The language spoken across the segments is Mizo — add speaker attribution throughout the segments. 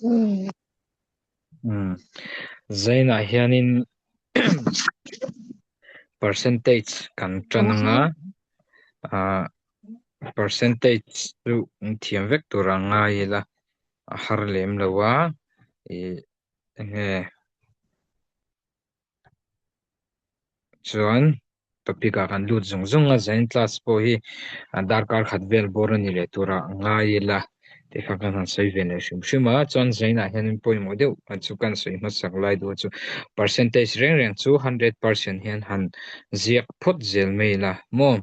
Speaker 1: Mm.
Speaker 2: Mm. Zainah hianin percentage kan tan anga ah percentage chu thiam vek tur a ngai ila a har lem lo a ih enge Chuan topic ah kan lut zung zung a, zain class pawh hi darkar khat vel bawr a ni leh turah ngai ila tih kha kan han sawi ve leh hrim hrim a. Chuan zainah hianin pawimawh deuh a chu kan sawi hmasak lai duh chu percentage reng reng chu 100% hian han ziak phawt zel mai ila maw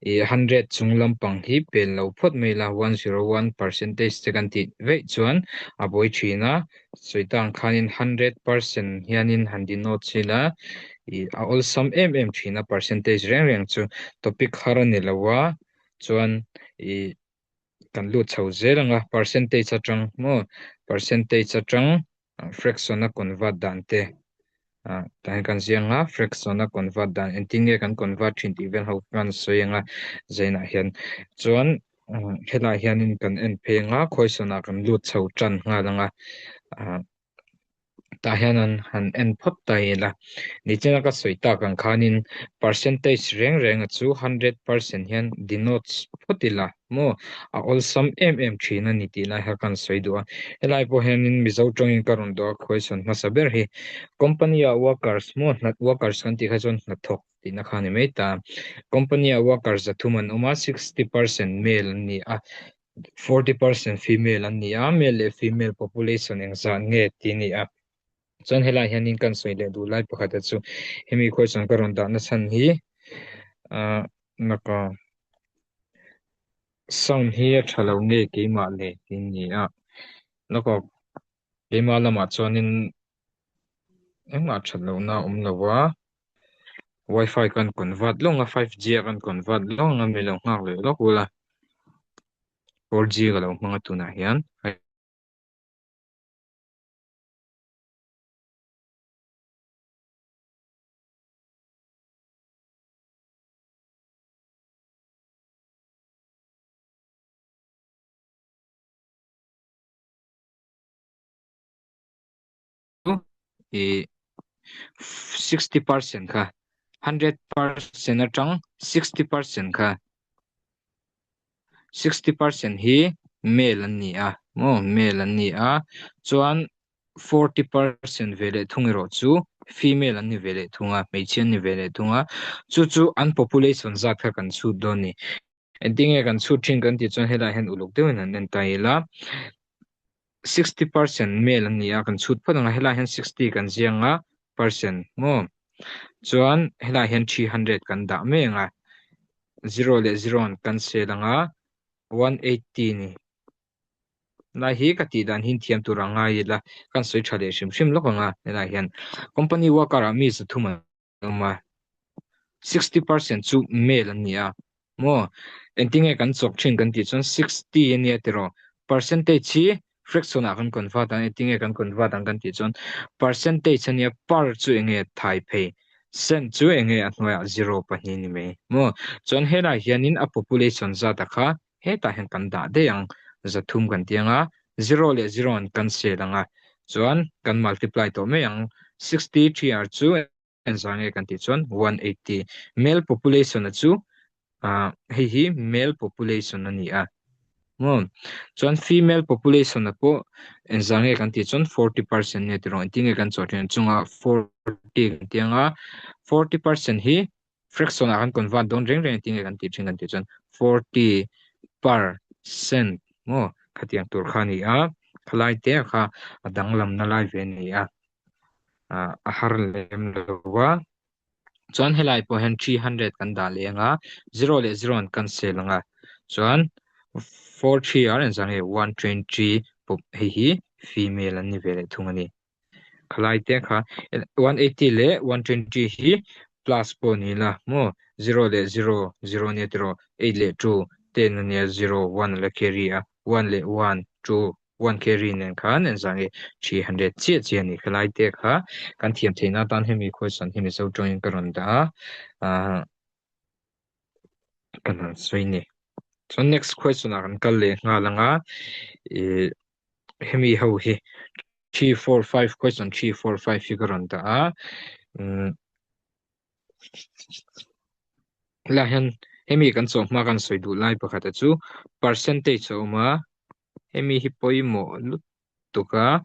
Speaker 2: ih 100 chung lampang hi pel lo phawt mai ila 101 percentage te kan tih veih chuan a buai thin a. Sawi tang khanin 100% hianin han denote chhin a, ih a awlsam em em thin a percentage reng reng chu topic har a ni lo a, chuan ih kan lut chho zel ang a percentage atang maw percentage atang fraction a convert dan te ah tah hian kan ziak ang a fraction a convert dan engtin nge kan convert thin tih vel ho kan sawi ang a zainah hian chuan. Helai hianin kan en phei anga khawisawnah kan lut chho tan nghal anga ah tah hian an han en phawt ta ila nichina ka sawi tak ang khanin percentage reng reng a chu 100% hian denotes phawt ila maw a awlsam em em thin a ni tih lai kha kan sawi duh a helai pawh hianin Mizo tawngin ka rawn duh a khawisawn hmasa ber hi company ah workers maw workers kan tih kha chuan hnathawk tihna kha a ni mai ta. Company ah workers 300 an awm a, 60% male an ni a, 40% female an ni a, male leh female population engzah nge tih a ni a. Chuan helai hianin kan sawi leh duh lai pakhat a chu hemi question ka rawn dahna chhan hi ah naka sound hi a tha lo nge keimah le tih a ni a. Lawk keimah lamah chuanin Engmah that lohna a awm lo a, wifi kan convert lawng a, 5G a kan convert lawng a mi lo nghak leh lawk ula, 4G ka lo hmang a tunah hian. I 60% kha 100% atang 60% kha 60% hi male an ni a maw male an ni a chuan 40% ve leh thung erawh chu female an ni ve leh thung a hmeichhia an ni ve leh thung a chu chu an population zat kha kan chhut dawn a ni engtin nge kan chhut thin kan tih chuan helaiah hian uluk deuhin han en ta ila 60% male an ni a kan chhut phawt ang a helaiah hian 60 kan ziang a percent maw chuan helaiah hian 300 kan dah mai ang a 0 leh 0 an cancel ang a 180 ni lai hi ka tih dan hi thiam tur a ngai ila kan sawi tha leh hrim hrim lawk ang a helaiah hian company worker ah mi 300 an awm a 60% chu male an ni a maw engtin nge kan chawk thin kan tih chuan 60 a nia tiraw percentage hi fraction ah kan convert ang engtin nge kan convert ang kan tih chuan percentage a nia per chu enge thai phei cent chu enge a hnuaiah zero pahnih ni mai maw chuan helai hianin a population zat a kha hetah hian kan dah daih ang 300 kan ti anga zero leh zero an cancel anga chuan kan multiply tawh mai ang 63 r chu Engzah nge kan tih chuan 180 male population a chu ah hei hi male population a ni a maw chuan female population a pawh engzah nge kan tih chuan 40% nge tiraw engtin nge kan chawh thin chunga 40 kan tih anga 40% hi fraction ah kan convert dawn reng reng engtin nge kan tih thin kan tih chuan 40 percent maw khatiang tur kha a ni a khalai te kha a danglamna lai ve a ni a. ah a har lem lo a chuan helai pawh hian 300 kan dah leh anga zero leh zero an cancel anga chuan 4 3 ar engzah nge 120 pawp hei hi female an ni ve leh thung a ni khalai te kha 180 leh 120 hi plus pawh ni la maw zero leh zero zero nia tiraw eight leh two ten ania zero one a la carry a one leh one two one carry nen khan engzah nge 300 chiah chiah a ni khalai te kha kan thiam theihna atan hemi question hi Mizo tawngin ka rawn dah a ah kan han sawi ni chuan next question ah kan kal leh nghal anga ih. Hemi ho hi 3 4 5 question 3 4 5 hi ka rawn dah a. Um, la hian hemi kan chawh hma kan sawi duh lai pakhat a chu percentage a awm a. Hemi hi pawimawh lutuk a.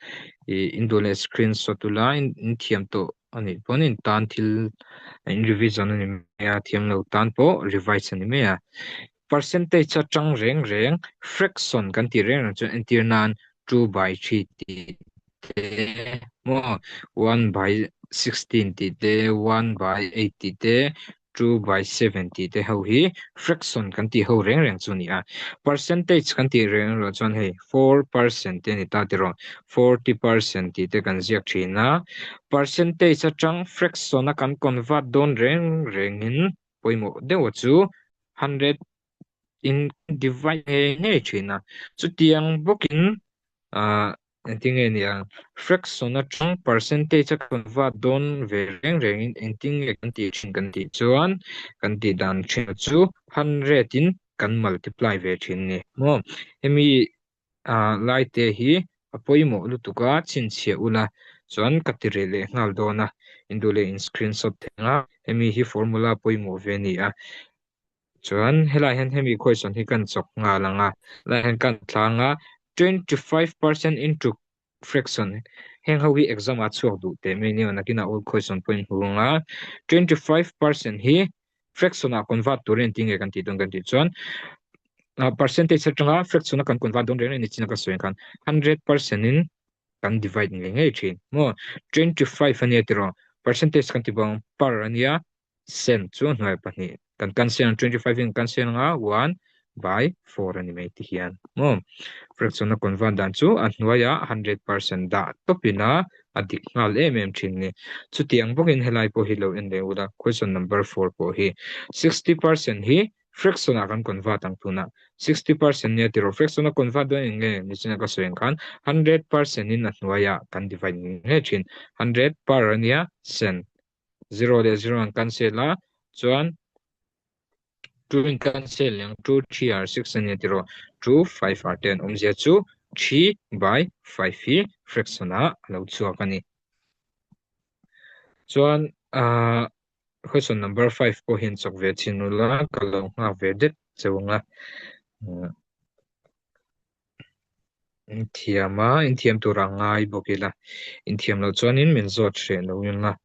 Speaker 2: I in duh leh screenshot ula in in thiam tawh a nih pawn in tan thil in revision a ni mai a thiam lo tan pawh revise a ni mai a. Percentage atang reng reng fraction kan tih reng reng chuan entir nan 2/3 tih te maw 1/16 tih te 1/8 tih te 2/7 tih te ho hi fraction kan tih ho reng reng chu a ni a. Percentage kan tih reng erawh chuan hei 4% te a ni ta tiraw 40% tih te kan ziak thin a. Percentage atang fraction a kan convert dawn reng rengin pawimawh deuh chu 100 in divide ngei ngei thin a. Chutiang bawkin ah engtin nge nia fraction atang percentage a convert dawn ve reng rengin engtin nge kan tih thin kan tih chuan kan tih dan thin chu 100 in kan multiply ve thin a ni maw. Hemi ah lai te hi a pawimawh lutuk a chhinchhiah ula chuan ka ti reh leh nghal dawn a in duh leh in screenshot thei ang a hemi hi formula pawimawh ve a ni a chuan helai hian hemi question hi kan chawk nghal ang a helai hian kan tlang a 25% into fraction heng ho hi exam ah chhuak duh teh mai nia nakinah old question pawh in hmu ang a 25% hi fraction ah convert turin engtin nge kan tih dawn kan tih chuan percentage atanga fraction a kan convert dawn reng reng ni chin a ka sawi ang khan 100% in kan divide ngei ngei thin maw 25 ania tiraw percentage kan ti bawk ang per ania cent chu hnuai pahnih kan cancel ang 25 in cancel anga 1 by 4 ani mai ti hian maw fraction a convert dan chu a hnuaiah 100% dah tawpin a a dik nghal em em thin ni. Chutiang bawkin helai pawh hi lo en leh ula, question number 4 pawh hi 60% hi fraction ah kan convert ang tunah 60% nia tiraw fraction a convert dawn eng nge nichina ka sawi ang khan 100% in a hnuaiah kan divide nge thin 100 per ania cent 0 leh 0 an cancel a chuan 2 in cancel leh ang 2 3 are 6 ania tiraw 2 5 are 10 awmzia chu 3 by 5 hi fraction ah a lo chhuak a ni. Chuan ah question number 5 pawh hian chawk ve chin ula ka lo nghak ve det cheu ang a. In thiam a, in thiam tur a ngai bawk ila. In thiam loh chuanin min zawt hreh lo ila,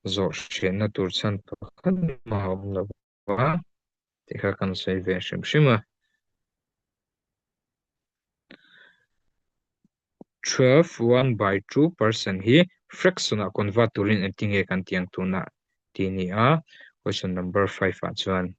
Speaker 2: zawh hrehna tur chhan pakhat mah a awm lo va, tih kha kan sawi ve hrim hrim a. 12 1 by 2 percent hi fraction ah convert turin engtin nge kan tih ang tunah tih a ni a, question number 5 ah chuan.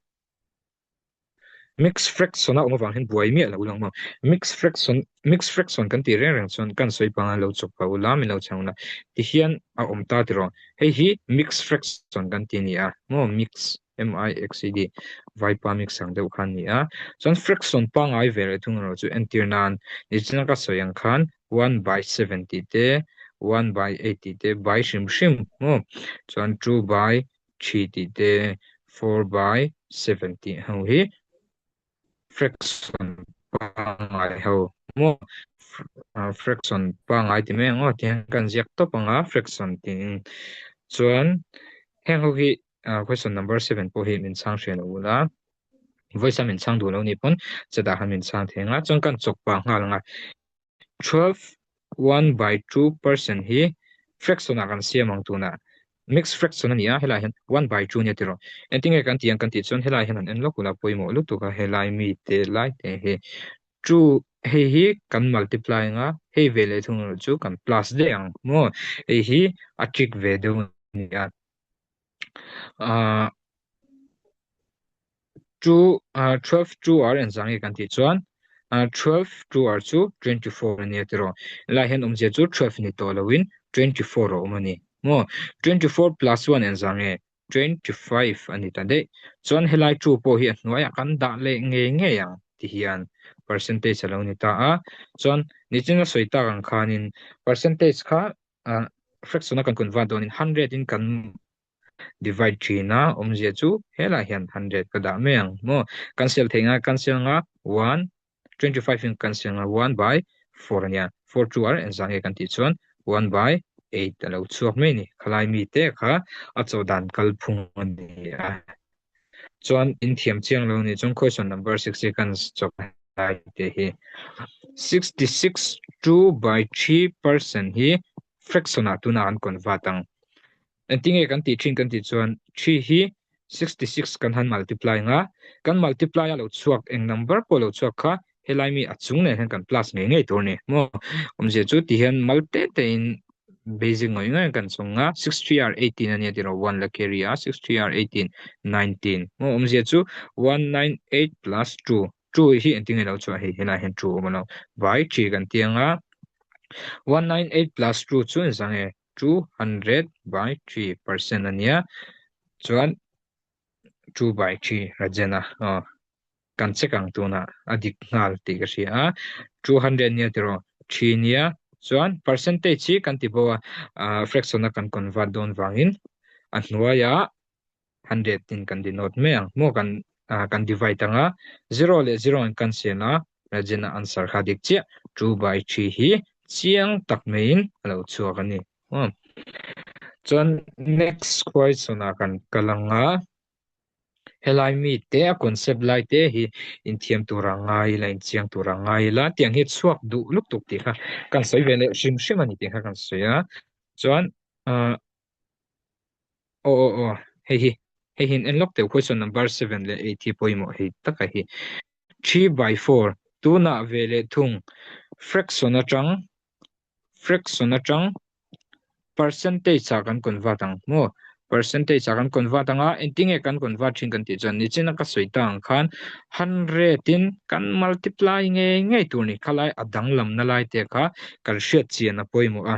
Speaker 2: Mix fraction a awm avang hian buai miah lo ula ang maw? Mix fraction mix fraction kan tih reng reng chuan kan sawi panga lo chawp pah ula min lo chhang ula tihian a awm ta tiraw hei hi mix fraction kan ti a ni a maw mix M I X E D vaipa mix ang deuh kha a ni a chuan fraction pangngai ve leh thung erawh chu entir nan nichina ka sawi ang khan 1/7 tih te 1/8 tih te by hrim hrim maw chuan 2 by 3 tih te 4 by 7 tih ho hi fraction pangngai ho maw fraction pangngai ti mai ang aw tihian kan ziak tawp ang a fraction tiin chuan heng ho hi question number 7 pawh hi min chhang hriat lo ula voice a min chhang duh lo ni pawn chetah khan min chhang thei ang a chuan kan chawk pah nghal ang a. 12 1 by 2 percent hi fraction ah kan siam ang tunah mix fraction a ni a helai hian 1 by 2 nia tiraw engtin nge kan tih ang kan tih chuan helai hian an en lawk ula pawimawh lutuk a helai mi te lai te hi 2 hei hi kan multiply ang a hei ve leh thung erawh chu kan plus daih ang maw hei hi a trick ve deuh a ni a ah 2 12 2 r engzah nge kan tih chuan 12 2 r chu 24 a nia tiraw helai hian awmzia chu 12 ni tawh loin 24 a awm a ni maw 24 plus 1 engzah nge 25 a ni ta daih chuan helai 2 pawh hi a hnuaiah kan dah leh ngei ngei ang ti hian percentage a lo ni ta a chuan nichin a sawi tak ang khanin percentage kha fraction a kan convert dawnin 100 in kan divide thin a awmzia chu helaiah hian 100 ka dah mai ang maw cancel theih ngai cancel anga 1 25 in cancel anga 1 by 4 ania. 4 2 are engzah nge kan tih chuan 1 by 8 a lo chhuak mai a ni. Khalai mite kha a chawh dan kalphung a ni a. Chuan in thiam chiang lo nih chuan question number 6 hi kan chawp lai te hi 66 2 by 3 percent hi fraction ah tunah kan convert ang. Engtinge kan tih thin kan tih chuan 3 hi 66 kan han multiply nga kan multiply a lo chhuak eng number pawh lo chhuak kha helai mi a chung nen hian kan plus ngei ngei tur a ni maw awmzia chu ti hian mal te te in basic ngawih ngawih kan chawng a 6 3 are 18 a nia tih rawh 1 la carry a 6 3 are 18 19 maw awmzia chu 198 plus 2 2 hi engtin nge lo chhuah hei helai hian 2 awm a lo by 3 kan ti ang a 198 plus 2 chu engzah nge 200 by 3 percent a nia chuan 2 by 3 Rajena aw kan check ang tunah a dik nghal tih ka hria a 200 nia tiraw 3 nia chuan percentage hi kan ti bo a fraction a kan convert dawn vangin a hnuaiah 100 tin kan denote mai ang maw kan kan divide anga 0 leh 0 in cancel a Rajena answer kha dik chiah 2 by 3 hi chiang tak maiin a lo chhuak a ni. Chuan next question ah kan kal ang a, helai mi te a concept lai te hi inthiam tur a ngai ila, inchiang tur a ngai ila, tiang hi chhuak duh lutuk tih kha kan sawi ve leh hrim hrim a ni tih kha kan sawi a. Chuan ah aw aw aw hei hi hei hi en lawk teh question number 7 leh 8 hi pawimawh hei taka hi 3 by 4 tunah ve leh thung fraction atang fraction atang percentage ah kan convert ang maw percentage ah kan convert anga engtinge kan convert thin kan tih chuan nichina ka sawi ta ang khan hundred in kan multiply ngei ngei tur ni khalai a danglamna lai te kha kan hriat chian a pawimawh a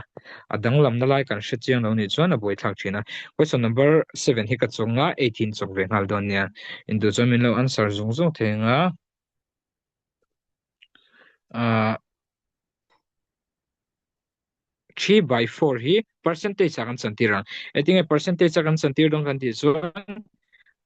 Speaker 2: a danglamna lai kan hre chiang lo nih chuan a buaithlak thin a question number 7 hi ka chawng a 8 hi in chawk ve nghal dawn nia induh chuan min lo answer zung zung thei anga ah 3 by 4 hi percentage ah kan chantir ang. Engtinge percentage a kan chantir dawn kan tih chuan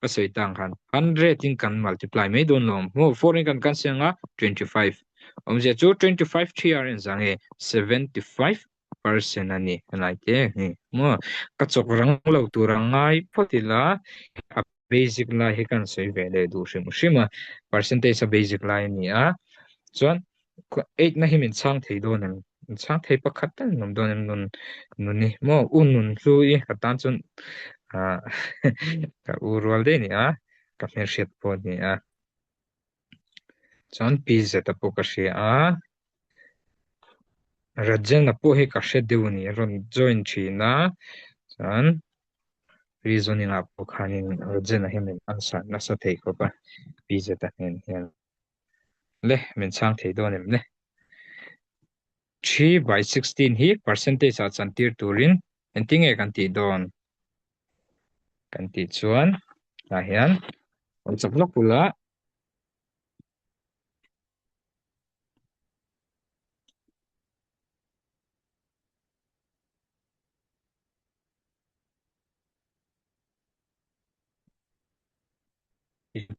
Speaker 2: ka sawi ta ang khan 100 in kan multiply mai dawn lo ang. Maw 4 in kan cancel anga 25. Awmzia chu 25 3 ar en zang e 75 percent a ni helai te hi. Maw ka chawk rang lo tur a ngai phawt ila a basic lai hi kan sawi ve leh duh hrim hrim a percentage a basic lai a ni a chuan 8 na hi min chhang thei dawn em min chhang thei pakhat tal in awm dawn em nun nuni maw u nun hlu i ka tan chuan ah ka u rual daih a ni a ka hmelhriat pawh a ni a chuan pi zeta pawh ka hria a Rajena pawh hi ka hre deuh a ni a rawn join thin a chuan reasoning ah pawh khanin Rajena hi min answer nasa thei khawp a pi zeta hnen hian le min chhang thei dawn em le 3 by 16 hi percentage ah chantir turin engtinge kan tih dawn kan tih chuan tah hian awm chak lawk ula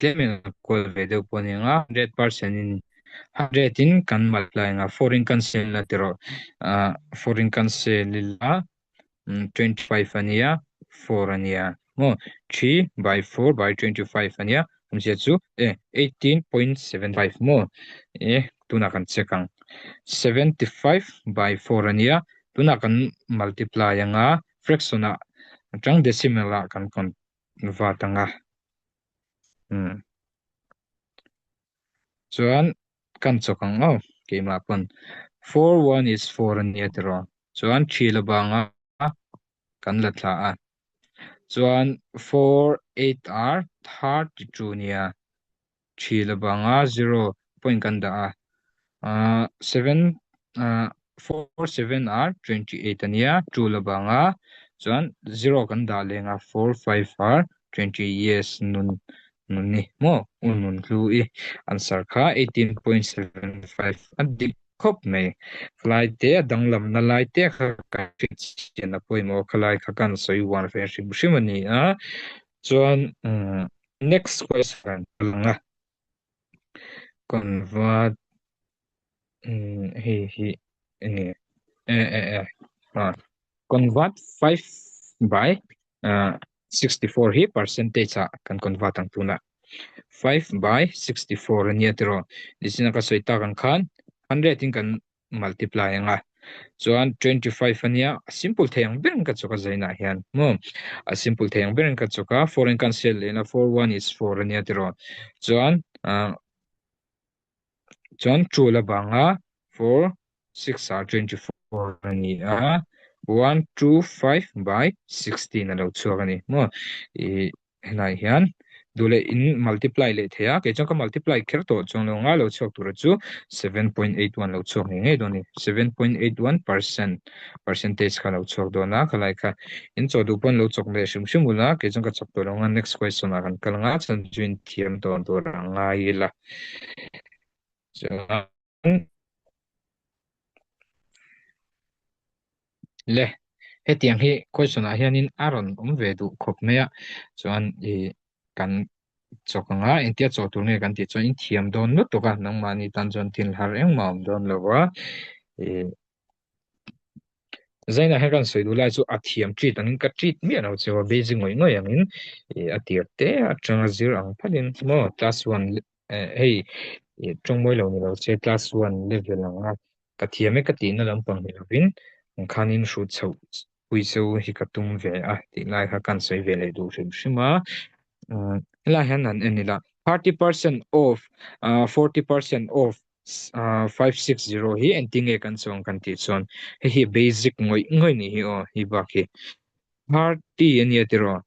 Speaker 2: Tlemin a kual ve deuh pawh a ni ang a, 100% in 100 in kan multiply ang a, 4 in kan sel la tiraw, ah 4 in kan sel ila 25 a nia, 4 a nia maw, 3 by 4 by 25 a nia, awmzia chu e 18.75 maw, e tunah kan check ang, 75 by 4 a nia, tunah kan multiply ang a, fraction ah atang decimal ah kan convert ang a umm chuan kan chawk ang aw keimah pawn 4 1 is 4 a nia tiraw chuan 3 la bang a kan la thla a chuan 4 8 are 32 nia 3 la bang a 0 point kan dah a ah 7 ah 4 7 are 28 a nia 2 la bang a chuan 0 kan dah leng a 4 5 are 20 yes nun nun ni maw u nun hlu i answer kha 18.75 a dik khawp mai khalai te a danglamna lai te kha kan hriatchian a pawimawh khalai kha kan sawi uar ve hrim hrim a ni a chuan umm next question a lang a convert umm hei hi. Enge e e e ah convert 5 by uh, 64 hi percentage ah kan convert ang tuna 5 by 64 ania tiro nichina ka sawi tak ang khan 100 in kan multiply anga chuan 25 ania a simple thei ang berin ka chawk a zainah hian maw a simple thei ang berin ka chawk a 4 in cancel lehna 4 1 is 4 ania tiro chuan uh, Chuan tul avanga 4 6 ah 24 a ni a, 1 2 5 by 16 a lo chhuak a ni maw? Ih helai hian duh leh in multiply leh thei a, kei chuan ka multiply kher tawh chuang lo anga lo chhuak tura chu 7.81 lo chhuak ngei ngei dawn a ni, 7.81% percentage kha lo chhuak dawn a, khalai kha in chaw duh pawn lo chawk leh hrim hrim ula, kei chuan ka chawk tawh lo anga next question ah kan kal anga chuan chu in thiam tawn tur a ngai ila. Chuan le hetiang hi question ah hianin a rawn awm ve duh khawp mai a, chuan ih kan chawk anga engtia chaw tur nge kan tih chuan in thiam dawn lutuk a, nangmahni tan chuan thil har engmah a awm dawn lo a, ih Zainah hian kan sawi duh lai chu a thiam treat angin ka treat miah lo cheu a, basic ngawih ngawih angin ih a tir te atanga zir ang phalin maw class one hei ih tawng mawi lo ni lo che class one level anga ka thiam e ka tihna lampang ni lovin ang khanin hrut chhoh pui chu hi ka tum ve a tih lai kha kan sawi ve leh duh hrim hrim a. Helaiah hian an en ila 30% off 40% off 560 hi engtin nge kan chuang kan tih chuan hei hi basic ngawih ngawih nih hi aw hei bak hi 30 ania tiraw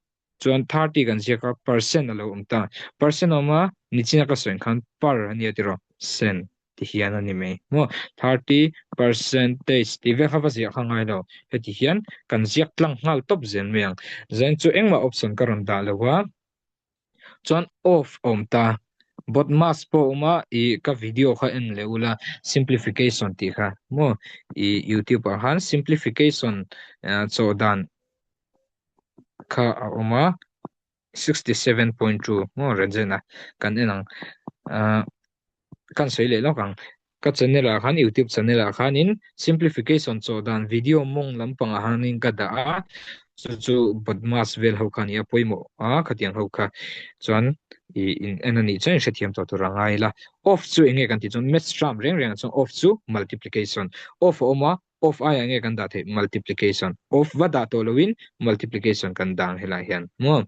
Speaker 2: chuan 30 kan ziak a percent a lo awm ta percent a awm a nichina ka sawi ang khan per ania tiraw cent ti hian a ni mai maw 30 percentage tih vel kha va ziah kha ngai lo heti hian kan ziak tlang nghal tawp zel mai ang zain chu engmah option ka rawn dah lo a. Chuan off a awm ta. Bodmas pawh a awm a, ih ka video kha en leh ula simplification tih kha maw ih youtube ah khan simplification chawh dan kha a awm a 67.2 maw Rajen a kan en ang ah kan sawi leh lawk ang. Ka channel ah khan youtube channel ah khanin simplification chawh dan video mawng lampang ah hanin ka dah a chu chu bodmas vel ho kha a ni a pawimawh a khatiang ho kha chuan ih in en a nih chuan in hrethiam tawh tur a ngai ila off chu eng nge kan tih chuan maths term reng reng ah chuan off chu multiplication off a awm a off aiah nge kan dah theih multiplication off va dah tawh loin multiplication kan dah ang helaiah hian maw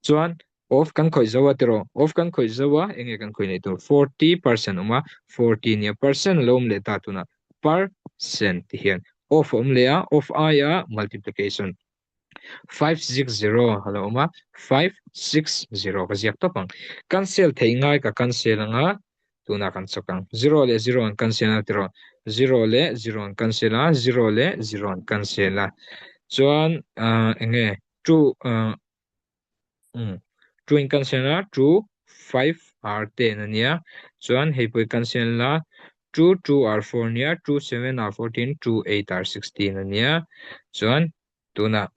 Speaker 2: chuan Off kan khawih zo a tiraw? Off kan khawih zo a, enge kan khawih neih tur? 40% awm a, 40 nia percent lo awm leh ta tunah percent ti hian off a awm leh a, off aia multiplication 560 a lo awm a, 560 ka ziak tawp ang. Cancel theih ngai ka cancel anga tunah kan chawk ang. Zero leh zero an cancel a tiraw? Zero leh zero an cancel a, zero leh zero an cancel a. Chuan enge two 2 in cancel a 2 5 r 10 a nia chuan hei pawh i cancel la 2 2 r 4 a nia 2 7 r 14 2 8 r 16 a nia chuan tunah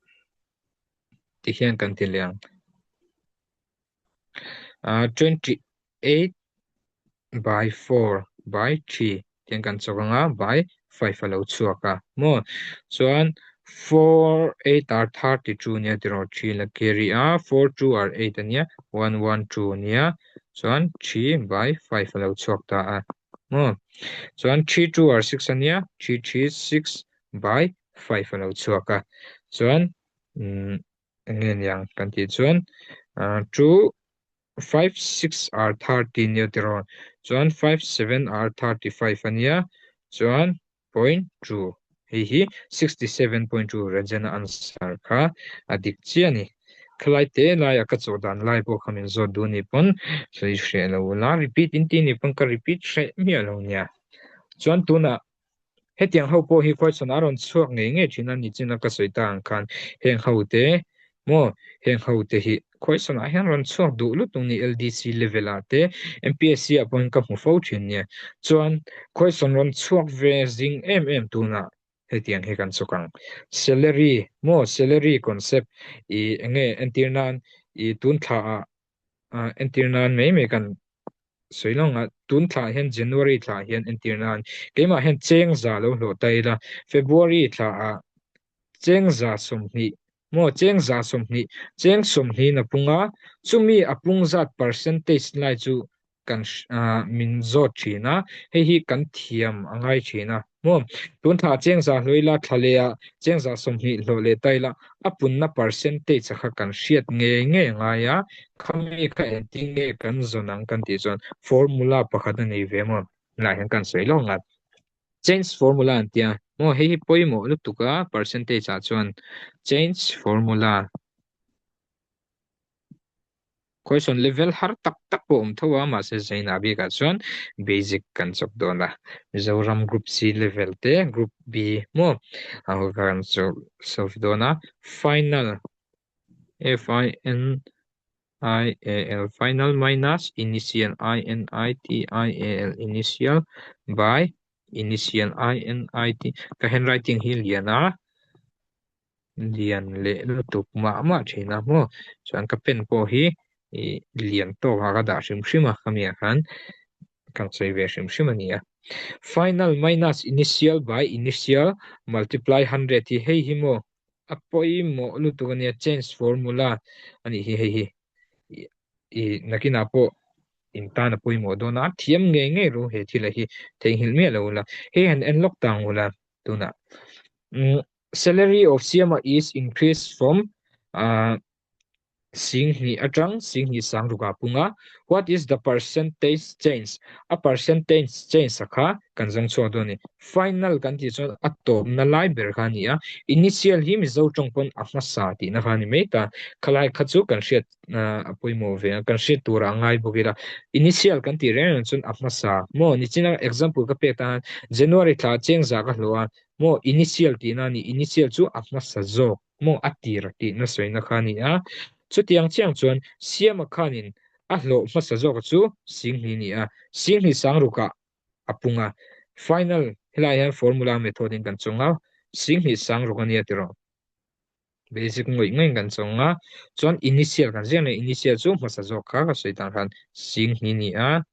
Speaker 2: tihian kan ti leh ang 28 by 4 by 3 tiang kan chawk anga by 5 a lo chhuak a maw chuan 4 8 are 32 nia tiraw 3 la carry a 4 2 are 8 ania 1 1 2 ania chuan 3 by 5 a lo chhuak ta a maw chuan 3 2 are 6 ania 3 3 6 by 5 a lo chhuak a chuan um enge niang kan tih chuan 2 5 6 are 30 nia tiraw chuan 5 7 are 35 ania chuan point 2 hei hi 67.2 Rajana answer kha a dik chiah a ni khalai te laia ka chawh dan lai pawh kha min zawt duh ni pawn sawi hreh lo la repeat in tih ni pawn ka repeat hreh miah lo nia chuan tunah Hetiang ho pawh hi question a rawn chhuak ngei ngei thin a ni chin a ka sawi ta ang khan heng ho te maw heng ho te hi question ah hian rawn chhuak duh lutuk ni LDC level ah te MPSC ah pawhin ka hmu fo thin nia chuan question rawn chhuak ve zing em em tunah hetiang hi kan chawk ang salary maw salary concept ih enge entir nan ih tun thla ah entir nan mai mai kan. sawi lo anga tun thla hian January thla hian entir nan keimah hian cheng za lo hlawh ta ila February thla ah cheng za 20 maw cheng za 20 cheng 20 a pung a chumi a pung zat percentage lai chu kan min zawt thin a hei hi kan thiam a ngai thin a maw tun thla cheng za hlawh ila thla leh ah cheng za 20 hlawh leh ta ila a punna percentage a kha kan hriat ngei ngei a ngai a khami kha engtin nge kan zawn ang kan tih chuan formula pakhat a nei ve maw helaiah hian kan sawi lawk ang a change formula an tia maw hei hi pawimawh lutuk a percentage ah chuan change formula. Question level har tak tak pawh awm tho a, mahse Zaina bikah chuan basic kan chawp dawn a. Mizoram Group C level te Group B maw ang kha kan chawp solve dawn a. Final F I N I A L final minus initial I N I T I A L initial by initial I N I T ka handwriting hi lian a. Lian leh lutuk mah mah thin a maw chuan ka pen pawh hi ih lian tawk ah ka dah hrim hrim a khami ah khan kan sawi ve hrim hrim a ni a final minus initial by initial multiply 100 hi hei hi maw a pawimawh lutuk a nia change formula a nih hi hei hi ih nakinah pawh in tan a pawimawh dawn a thiam ngei ngei ru he thil a hi theihnghilh miah lo ula hei han en lawk ta ang ula tunah umm Salary of Siama is increased from 10,000 atang 10,600 ah pung a. What is the percentage change? A percentage change a kha kan zawng chhuak dawn a ni. Final kan tih chuan a tawpna lai ber kha a ni a. Initial hi Mizo tawng pawn a hmasa tihna kha a ni mai ta. Khalai kha chu kan hriat a pawimawh ve a, kan hriat turah a ngai bawk ila. Initial kan tih reng reng chuan a hmasa maw? Nichina example ka pek tan January thla cheng za ka hlawh a, Maw initial tihna a ni, initial chu a hmasa zawk maw a tir tihna sawina kha a ni a. Chutiang chiang chuan Siama khanin a hlawh hmasa zawka chu 10,000 ni a, 10,000 sangrukah a pung a. Final helaiah hian formula method in kan chawng a, 10,000 sangruk a nia tiraw. Basic ngawih ngawih kan chawng a, chuan initial kan ziak leh initial chu hmasa zawk kha ka sawi tan khan 10,000 ni a.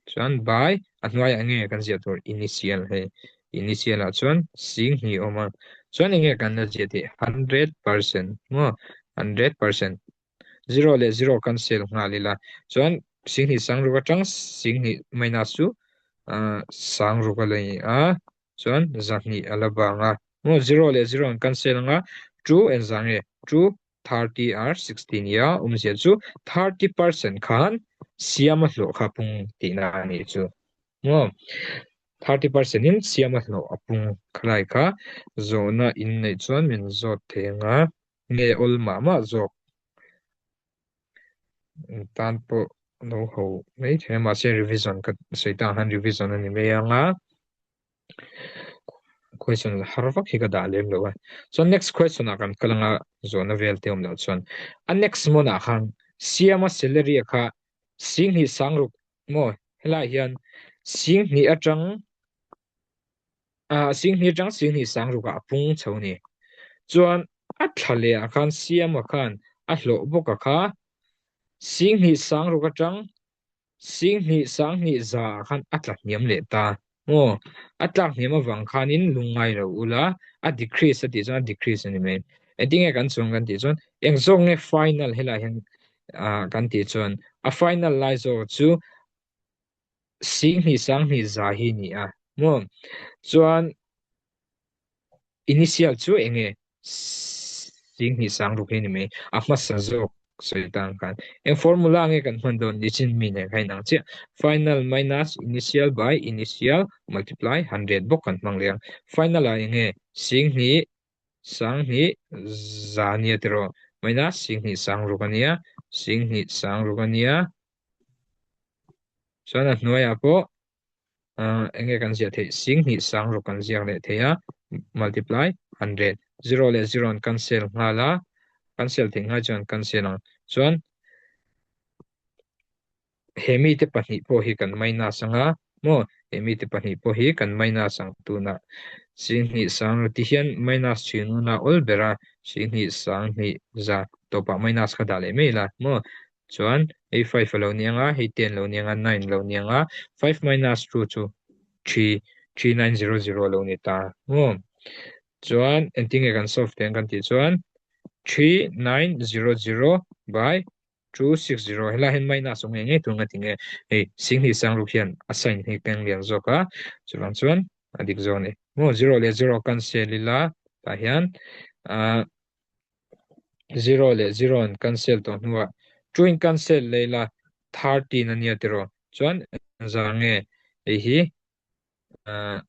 Speaker 2: Chuan by a hnuaiah enge kan ziah tur initial hei initial ah chuan 10,000 awm a chuan enge kan la ziah theih 100% maw 100% zero leh zero cancel nghal ila chuan 10,000 sangruk atang 10,000 minus chu ah sangruk a la ni a chuan 200 a la bang a maw zero leh zero an cancel anga two engzah nge two 30 ar 60 nia awmzia chu 30% khan siam a hlawh kha pung tihna a nih chu maw 30% in siam a hlawh a pung khalai kha zawhna in neih chuan min zawt thei anga nge awl mah mah zawk tan pawh lo ho mai thei a mahse revision ka sawi tah khan revision a ni mai anga. Question har vak hi ka dah lem lo a. Chuan next question ah kan kal anga zawhna vel te awm loh chuan a next month ah khan Siama salary a kha 10,000 sangruk maw helaiah hian 10,000 atang ah 10,000 atang 10,000 sangruk ah a pung chho a ni. Chuan a thla leh ah khan Siama khan a hlawh bawk a kha 10,000 sangruk atang 10,000 sanghnih za ah khan a tla hniam leh ta maw? A tlak hniam avang khanin lungngai lo ula, a decrease a tih chuan a decrease a ni mai. Engtin nge kan chuang kan tih chuan eng zawk nge final helaiah hian ah kan tih chuan a final lai zawk chu 10,000 sanghnih za hi a ni a maw? Chuan Initial chu eng nge? 10,000 sangruk hi ni mai. A hmasa zawk sawi tan khan. Eng formula nge kan hman dawn? Nichin mi nen kha inang chiah. Final minus initial by initial multiply 100 bawk kan hmang leh ang. Final ah eng nge? 10,000 sanghnih za nia tiraw? Minus 10,000 sangruk a nia. 10,000 sangruk a nia. Chuan a hnuaiah pawh Ah, enge kan ziah theih? 10,000 sangruk kan ziak leh thei a, multiply 100. Zero leh zero an cancel nghal a, cancel theih ngai chuan cancel ang. Chuan he mite pahnih pawh hi kan minus ang a, maw? He mite pahnih pawh hi kan minus ang tunah. 10,000 sangruk ti hian minus thin una awl ber a, 10,000 sanghnih za tawpah minus kha dah leh mai ila, maw? Chuan Hei 5 a lo ni anga, hei 10 lo ni anga, 9 lo ni anga, 5 minus 2 chu 3, 3900 a lo ni ta maw? Chuan engtin nge kan solve teh ang kan tih chuan 3900 by 260 helai hian minus awm ngei ngei tur nga ti nge hei 10,000 sang ruk hian a sign hi keng lian zawk a, chuvang chuan a dik zawk a ni. Maw 0 leh 0 cancel ila tah hian ah 0 leh 0 an cancel tawh hnuah 2 in cancel leh ila 13 a nia tiraw chuan engzah nge hei hi ah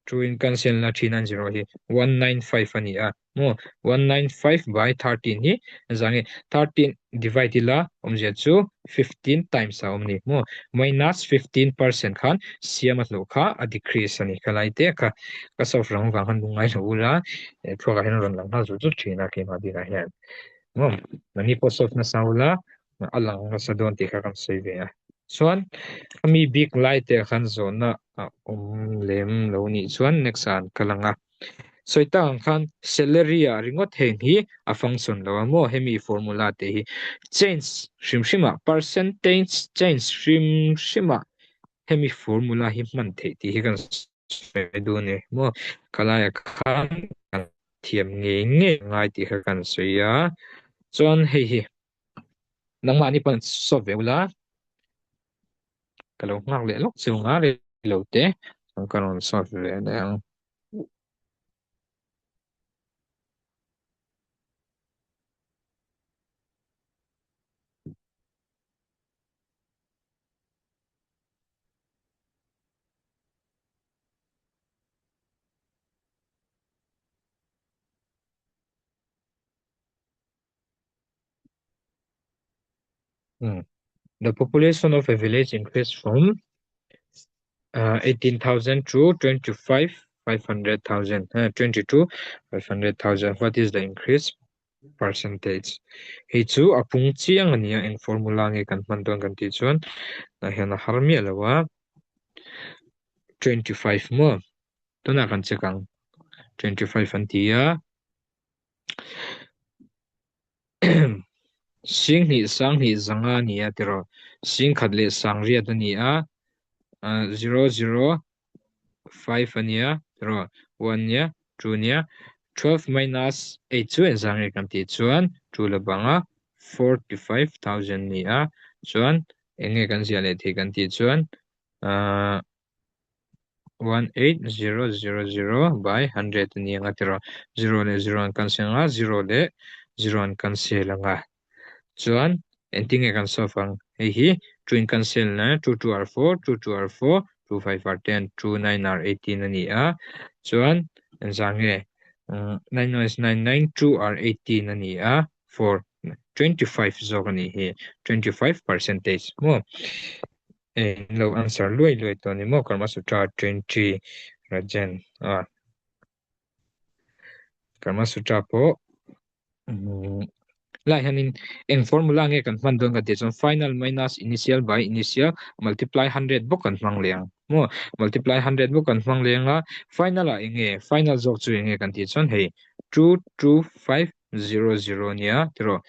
Speaker 2: 2 in cancel na 390 hi 195 a ni a maw 195 by 13 hi engzah nge 13 divide ila awmzia chu 15 times a awm a ni maw minus 15% khan siam a hlawh kha a decrease a ni kha lai te kha ka solve rang vang khan lungngai lo ula thluakah hian a rawn lang nghal zut zut thin a keimah bikah hian maw mahni pawh solve nasa ula a lang nasa dawn tih kha kan sawi ve a chuan a mi bik lai te khan zawhna a awm lem lo nih chuan next ah an kal ang a. Sawi tak ang khan salary ah ringawt heng hi a function lo a maw hemi formula te hi change hrim hrim ah percentage change hrim hrim ah hemi formula hi hman theih tih hi kan sawi duh a ni maw khalai ah khan kan thiam ngei ngei ngai tih kha kan sawi a chuan hei hi nangmahni pawh solve ve ula. Ka lo nghak leh lawk chu nga rei lo te chuan ka rawn solve ve leh ang. Hmm. The population of a village increased from 18,000 to 25,500,000. 22, 500,000. What is the increase percentage? Hei chu a pung chiang a nia eng formula nge kan hman dawn kan tih chuan tah hian a har miah lo a 25 maw tunah kan check ang 25 an ti a 10,000 sanghnih zanga a ni a tiraw 10,000 leh sangriat a ni a 0 0 5 a nia tiraw 1 nia 2 nia 12 minus 8 chu engzah nge kan tih chuan 2 la bang a 45,000 a ni a chuan eng nge kan ziah leh thei kan tih chuan ahh 18000 by 100 a ni ang a tiraw 0 leh 0 an cancel ang a 0 leh 0 an cancel ang a chuan engtin nge kan solve ang hei hi 2 in cancel na 2 2 are 4 2 2 are 4 2 5 are 10 2 9 are 18 a ni a chuan engzah nge 9 9 is 9 9 2 are 18 a ni a 4 25 zawk a nih hi 25 percentage maw Eng lo answer luai luai tawh ni maw Karma Sutra 20 Rajen a Karma Sutra pawh lai hianin eng formula nge kan hman dawn kan tih chuan final minus initial by initial multiply 100 bawk kan hmang leh ang maw multiply 100 bawk kan hmang leh ang a final ah eng nge final zawk chu eng nge kan tih chuan hei 2 2 5 0 0 nia tiraw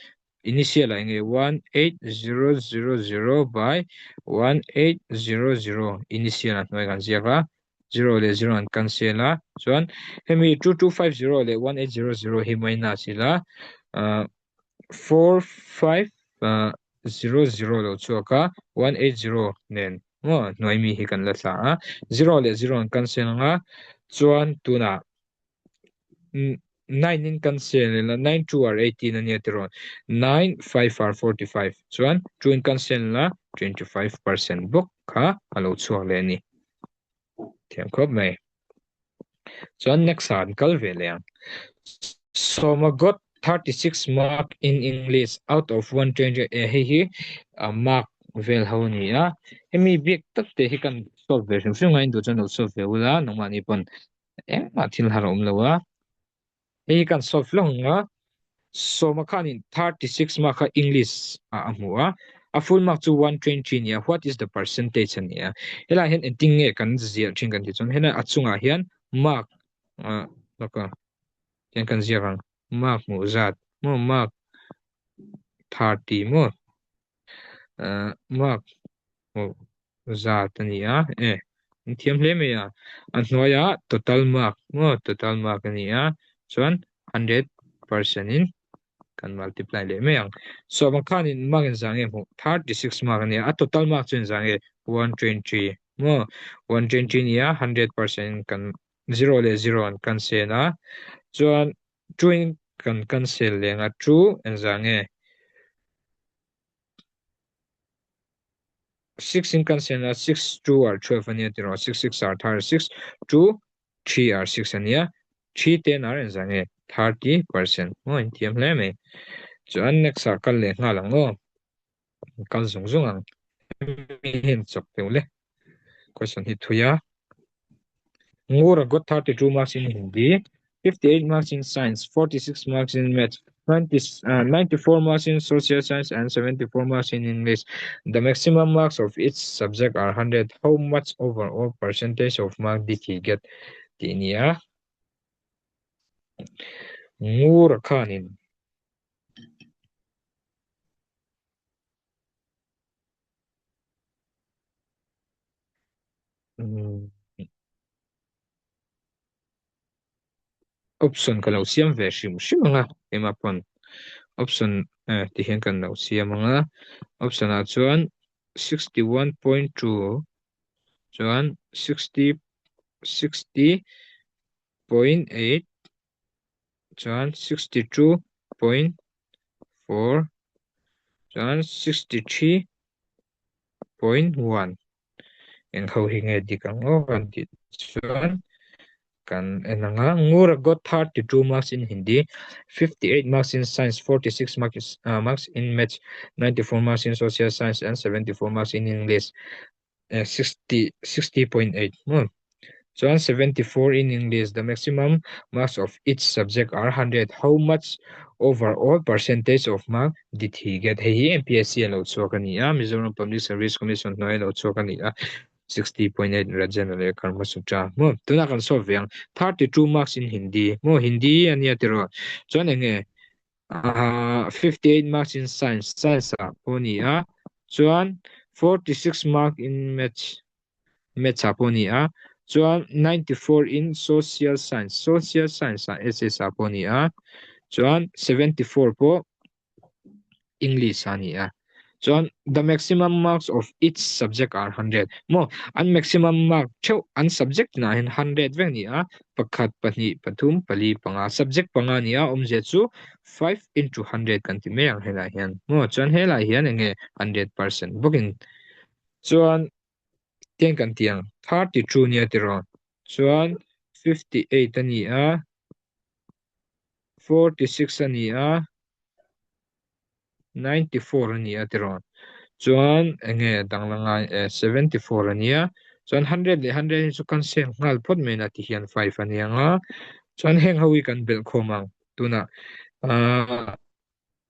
Speaker 2: Initial ah enge 18000 by 1800 initial a hnuai kan ziak a 0 leh 0 an cancel a chuan hemi 2250 leh 1800 hi minus ila 4500 lo chhuak a 180 nen maw hnuai mi hi kan la thla a 0 leh 0 an cancel anga chuan tunah 9 in cancel ila 9 2 are 18 a nia tiraw 9 5 are 45 chuan 2 in cancel ila 25% bawk kha a lo chhuak leh a ni thiam khawp mai chuan next ah an kal ve leh ang Sawma got 36 mark in English out of 120 e hei hi mark vel ho a ni a hemi biak tak te hi kan solve ve hrim hrim a in duh chuan lo solve ve ula nangmahni pawn engmah thil har a awm lo a hei hi kan solve hlawk ang a sawma khanin 36 mark kha English ah a hmu a a full mark chu 120 a ni a what is the percentage a ni a helaiah hian engtin nge kan ziah thin kan tih chuan helai a chungah hian mark ah lawk a tiang kan ziak ang mark hmuh zat maw mark 30 maw. Mark hmuh zat a ni a, e an thiam hle mai a, a hnuaiah total mark maw total mark a ni a, chuan 100% in kan multiply leh mai ang. Sawma khanin mark engzah nge hmuh 36 mark a ni a, a total mark chu engzah nge 120 maw 120 a ni a, 100% kan zero leh zero an cancel a, chuan two in kan cancel leh ang a, two engzah nge 6 in kan sen a 6 2 are 12 ania tiraw 6 6 are 36 2 3 are 6 ania 3 10 are engzah nge 30% maw in thiam hle mai chuan next ah kal leh nghal ang aw kal zung zung ang hemi hian chawk deuh le question hi thui a Ngura got 32 marks in Hindi, 58 marks in Science, 46 marks in Maths, 20, uh, 94 marks in Social Science, and 74 marks in English. The maximum marks of each subject are 100. How much overall percentage of mark did he get? Tih nia. Ngura khanin Option ka lo siam ve hrim hrim ang a ema pawn option eh ti hian kan lo siam ang a option ah chuan 61.2 chuan 60 60.8 chuan 62.4 chuan 63.1 Eng ho hi nge dik ang aw kan tih chuan kan en ang a Ngura got 32 marks in Hindi, 58 marks in Science, 46 marks, uh, marks in Maths, 94 marks in Social Science and 74 marks in English. Uh, 60, 60.8 maw Chuan 74 in English, the maximum marks of each subject are 100. How much overall percentage of mark did he get? Hei hi MPSC a lo chhuak a ni a, Mizoram Public Service Commission hnuai a lo chhuak a ni a, 60.8 Rajendra leh Karma Sutra maw? Tunah kan solve ve ang. 32 marks in Hindi maw? Hindi a nia tiraw? Chuan eng nge? 58 marks in Science, Science ah pawh a ni a, chuan 46 mark in Maths, Maths ah pawh a ni a, chuan 94 in Social Science, Social Science ah SS ah pawh a ni a, chuan 74 pawh English ah a ni a. Chuan the maximum marks of each subject are 100. Maw, an maximum mark theuh an subject tinah hian 100 vek a ni a, pakhat, pahnih, pathum, pali, panga, subject panga a ni a, awmzia chu 5 into 100 kan ti mai ang helaiah hian. Maw, chuan helaiah hian eng nge 100% bawkin chuan Tiang kan ti ang, 32 nia tiraw? Chuan 58 a ni a, 46 a ni a, 94 a ni a tiraw? Chuan enge dangla ngai e, 74 a ni a, chuan 100 leh 100 hi chu kan seng nghal phawt mai na ti hian 5 a ni ang a, chuan heng ho hi kan belh khawm ang tunah ah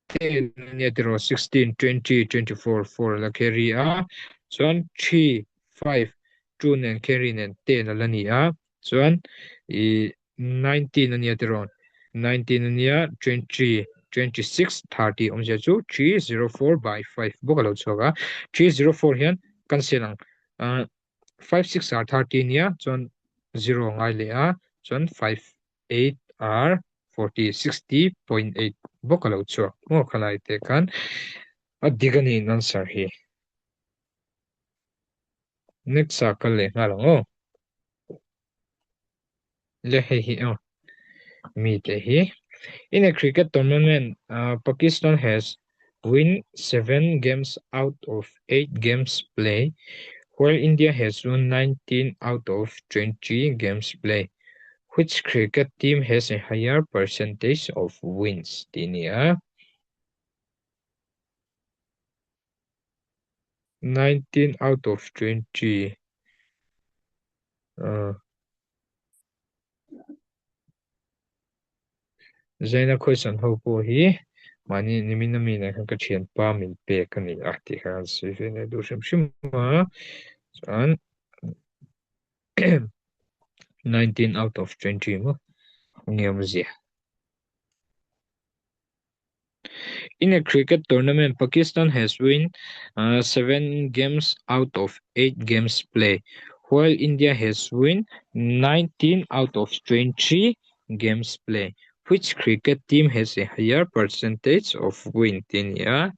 Speaker 2: Ten a nia tiraw 16, 20, 24, 4 a la carry a, chuan 3, 5, 2 nen carry nen 10 a la ni a, chuan i 19 a nia tiraw 19 a nia 20, 26, 30 awmzia chu 3, 0, 4 by 5 bawk a lo chhuak a, 3, 0, 4 hian cancel ang 5, 6 are 30 a nia chuan 0 a ngai leh a, chuan 5 8 are 40, 60.8 bawk a lo chhuak maw khalai te khan a dik a ni in answer hi. Next ah kal leh nghal ang aw. Le hei hi aw mi te hi. In a cricket tournament, uh, Pakistan has win 7 games out of 8 games play, while India has won 19 out of 20 games play. Which cricket team has a higher percentage of wins? Tih a ni a. 19 out of 20. Uh, Zaina question ho pawh hi mahni nimin ami nen khan ka thianpa min pek a ni a tih kha an sawi ve leh duh hrim hrim a chuan 19 out of 20 maw nge awmzia. In a cricket tournament, Pakistan has win 7 games out of 8 games play, while India has win 19 out of 20 games play. Which cricket team has a higher percentage of win tih a ni a,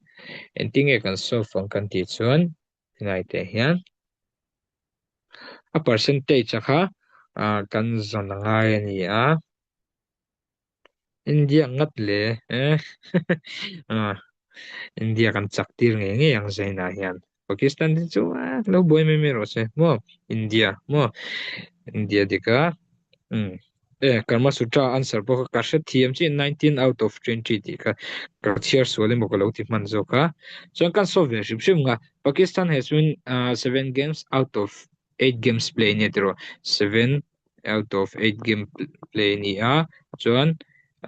Speaker 2: engtin nge kan solve ang kan tih chuan helai te hian a percentage a kha kan zawn a ngai a ni a. India ngat le eh India kan chak tir ngei ngei ang Zaina hian Pakistan hi chu lo buai mai mai rawh se maw India maw India dika um e Karma Sutra answer pawh kha ka hre thiam chi 19 out of 20 tih kha ka chhiar sual emaw ka lo ti hman zawk a chuan kan solve ve hrim hrim nga Pakistan has win 7 games out of 8 games play nia tiraw 7 out of 8 game play a ni a chuan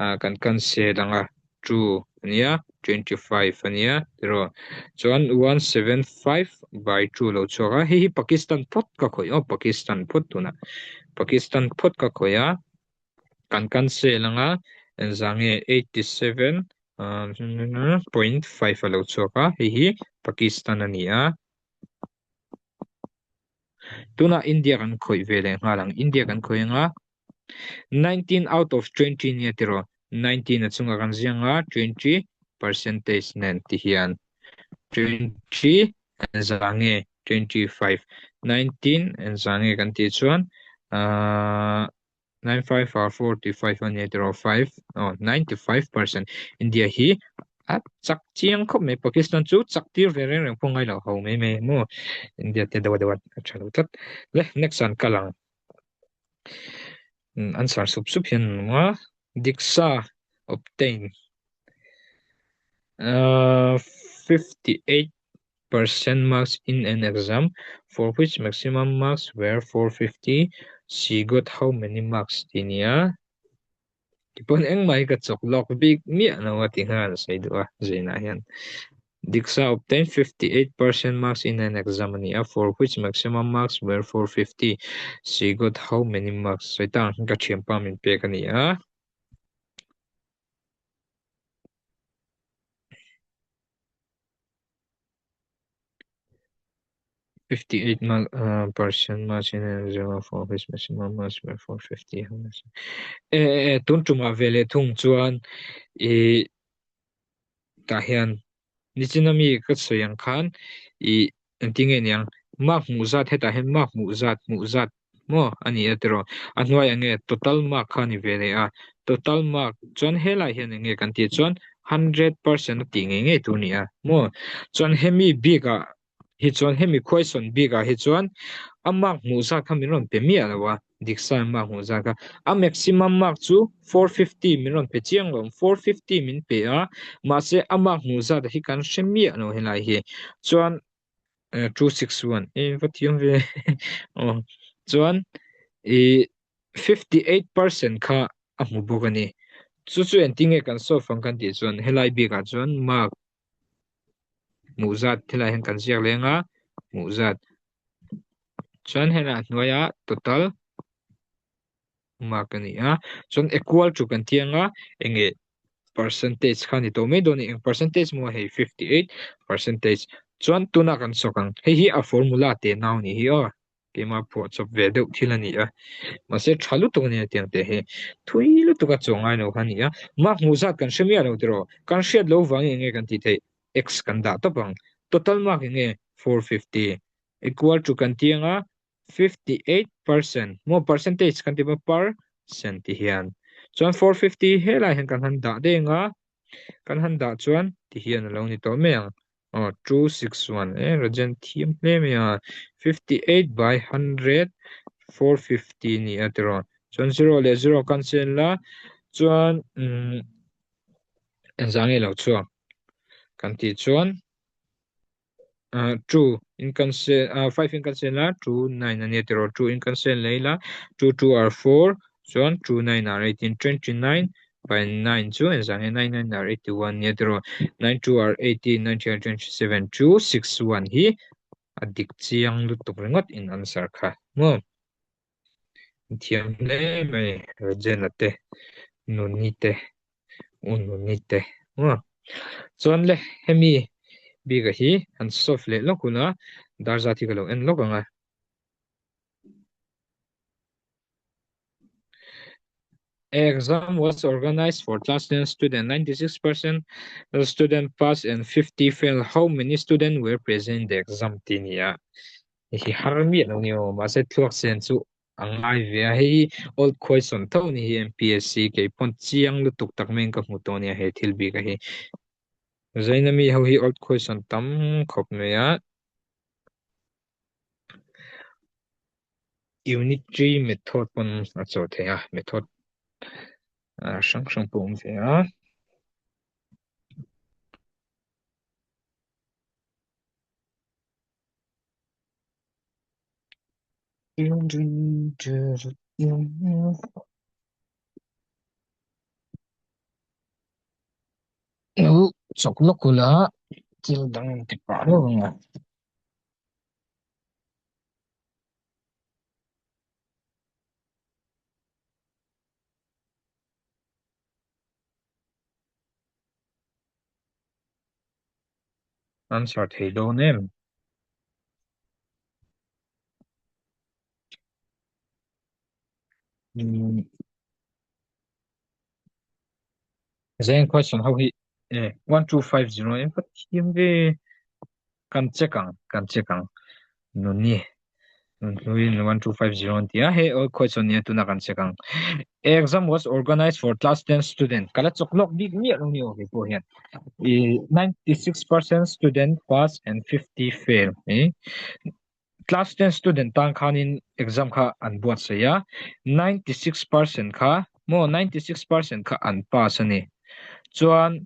Speaker 2: ah kan cancel ang a two a nia 25 a nia tiraw chuan 175 by 2 lo chhuak a hei hi Pakistan phawt ka khawih aw Pakistan phawt tunah Pakistan phawt ka khawih a kan cancel ang a engzah nge 87 .5 a lo chhuak a hei hi Pakistan a ni a. Tunah India kan khawih ve leh nghal ang. India kan khawih anga 19 out of 20 nia tiraw 19 a chunga kan ziang a 20 percentage nen ti hian 20 engzah nge 25 19 engzah nge kan tih chuan ahh 95 or 45 a nia tiraw 5 oh 95% India hi a chak chiang khawp mai Pakistan chu chak tir ve reng reng pawh ngai lo ho mai mai maw India te deuh deuh a tha lo tlat le next an kal ang answer sup sup hian an awm a Diksa obtain 58 percent marks in an exam for which maximum marks were 450 she got how many marks tih nia tipawn engmah hi ka chawk lawk bik miah lo a ti nghal a sawi duh a Zainah hian Diksa obtained 58 percent marks in an exam a ni a for which maximum marks were 450 she got how many marks sawi ta ang ka thianpa min pek a ni a. 58 percent marks in an exam for which maximum marks were 450 e e tun tumah ve leh thung chuan i tah hian nichina mi ka sawi ang khan i engtin nge niang mark hmuh zat hetah hian mark hmuh zat hmuh zat maw a ni a tiraw a hnuai eng nge total mark kha a ni ve leh a total mark chuan helai hian eng nge kan tih chuan 100% a tih ngei ngei tur a ni a maw chuan hemi bik ah hi chuan hemi question bik ah hi chuan a mark hmuh zat kha min rawn pe miah lo a dik sa mark hmuh zat kha a maximum mark chu 450 min rawn pe chiang lo 450 min pe a mahse a mark hmuh zat hi kan hre miah lo helai hi chuan 261 e va thiam ve aw chuan i 58% kha a hmu bawk a ni chu chu engtin nge kan solve ang kan tih chuan helai bikah chuan mark hmuh zat helai hian kan ziak leng a hmuh zat chuan helai hnuaiah total mark a ni a chuan equal to kan tiang a enge percentage kha ni tawh mai dawn a ni eng percentage maw hei 58 percentage chuan tunah kan sawk ang hei hi a formula te nau ni hi aw keimah phuah chawp ve deuh thil a ni a mahse tha lutuk a ni a tiang te hi thui lutuk a chuang ngai lo kha a ni a mark hmuh zat kan hre miah lo tiraw kan hriat lo vangin enge kan tih theih x kan dah tawp ang total mark enge 450 equal to kan tiang a 58% maw percentage kan ti bawk per cent ti hian chuan 450 helai hian kan han dah deng a kan han dah chuan ti hian a lo ni tawh mai ang aw 261 e Rajan thiam hle mai a 58 by 100 450 ni a tiraw chuan 0 leh 0 cancel la chuan um engzah nge lo chhuak kan tih chuan 2 in cancel 5 in cancel a 2 9 ania tiraw 2 in cancel leh ila 2 2 are 4 chuan 2 9 are 18 29 by 9 chu engzah nge 9 9 are 81 ania tiraw 9 2 are 18 9 3 are 27 2 6 1 hi a dik chiang lutuk ringawt in answer kha maw thiam hle mai Rajena te Nuni te U Nuni te maw. Chuan le hemi bika hi han solve leh lawk hun a, dar zat hi ka lo en lawk ang a. Exam was organized for class 10 student 96% student pass and 50 fail how many student were present in the exam tih a ni a hei hi har miah lo ni aw mahse thluak sen chu a ngai ve a hei hi old question tho ni hi MPSC kei pawn chiang lutuk tak maiin ka hmu tawh a nia he thil bik a hi Zainami ho hi old question tam khawp mai a. Unitary method pawn a chawh thei a, method hrang hrang pawh a awm ve a. Chawk lawk ula thil dang ti pah reuh ang a. Answer thei dawn em? Hmm. Zeng question ho hi eh 1250 em ka thiam ve kan check ang kan check ang nuni Nunhluin 1250 an ti a hei all question nia tuna kan check ang exam was organized for class 10 student kala chok lok bik miah lo ni aw hei pawh hian i 96% student pass and 50 fail eh Class 10 student tan khanin exam kha an buatsaih a, 96% kha maw 96% kha an pass a ni. Chuan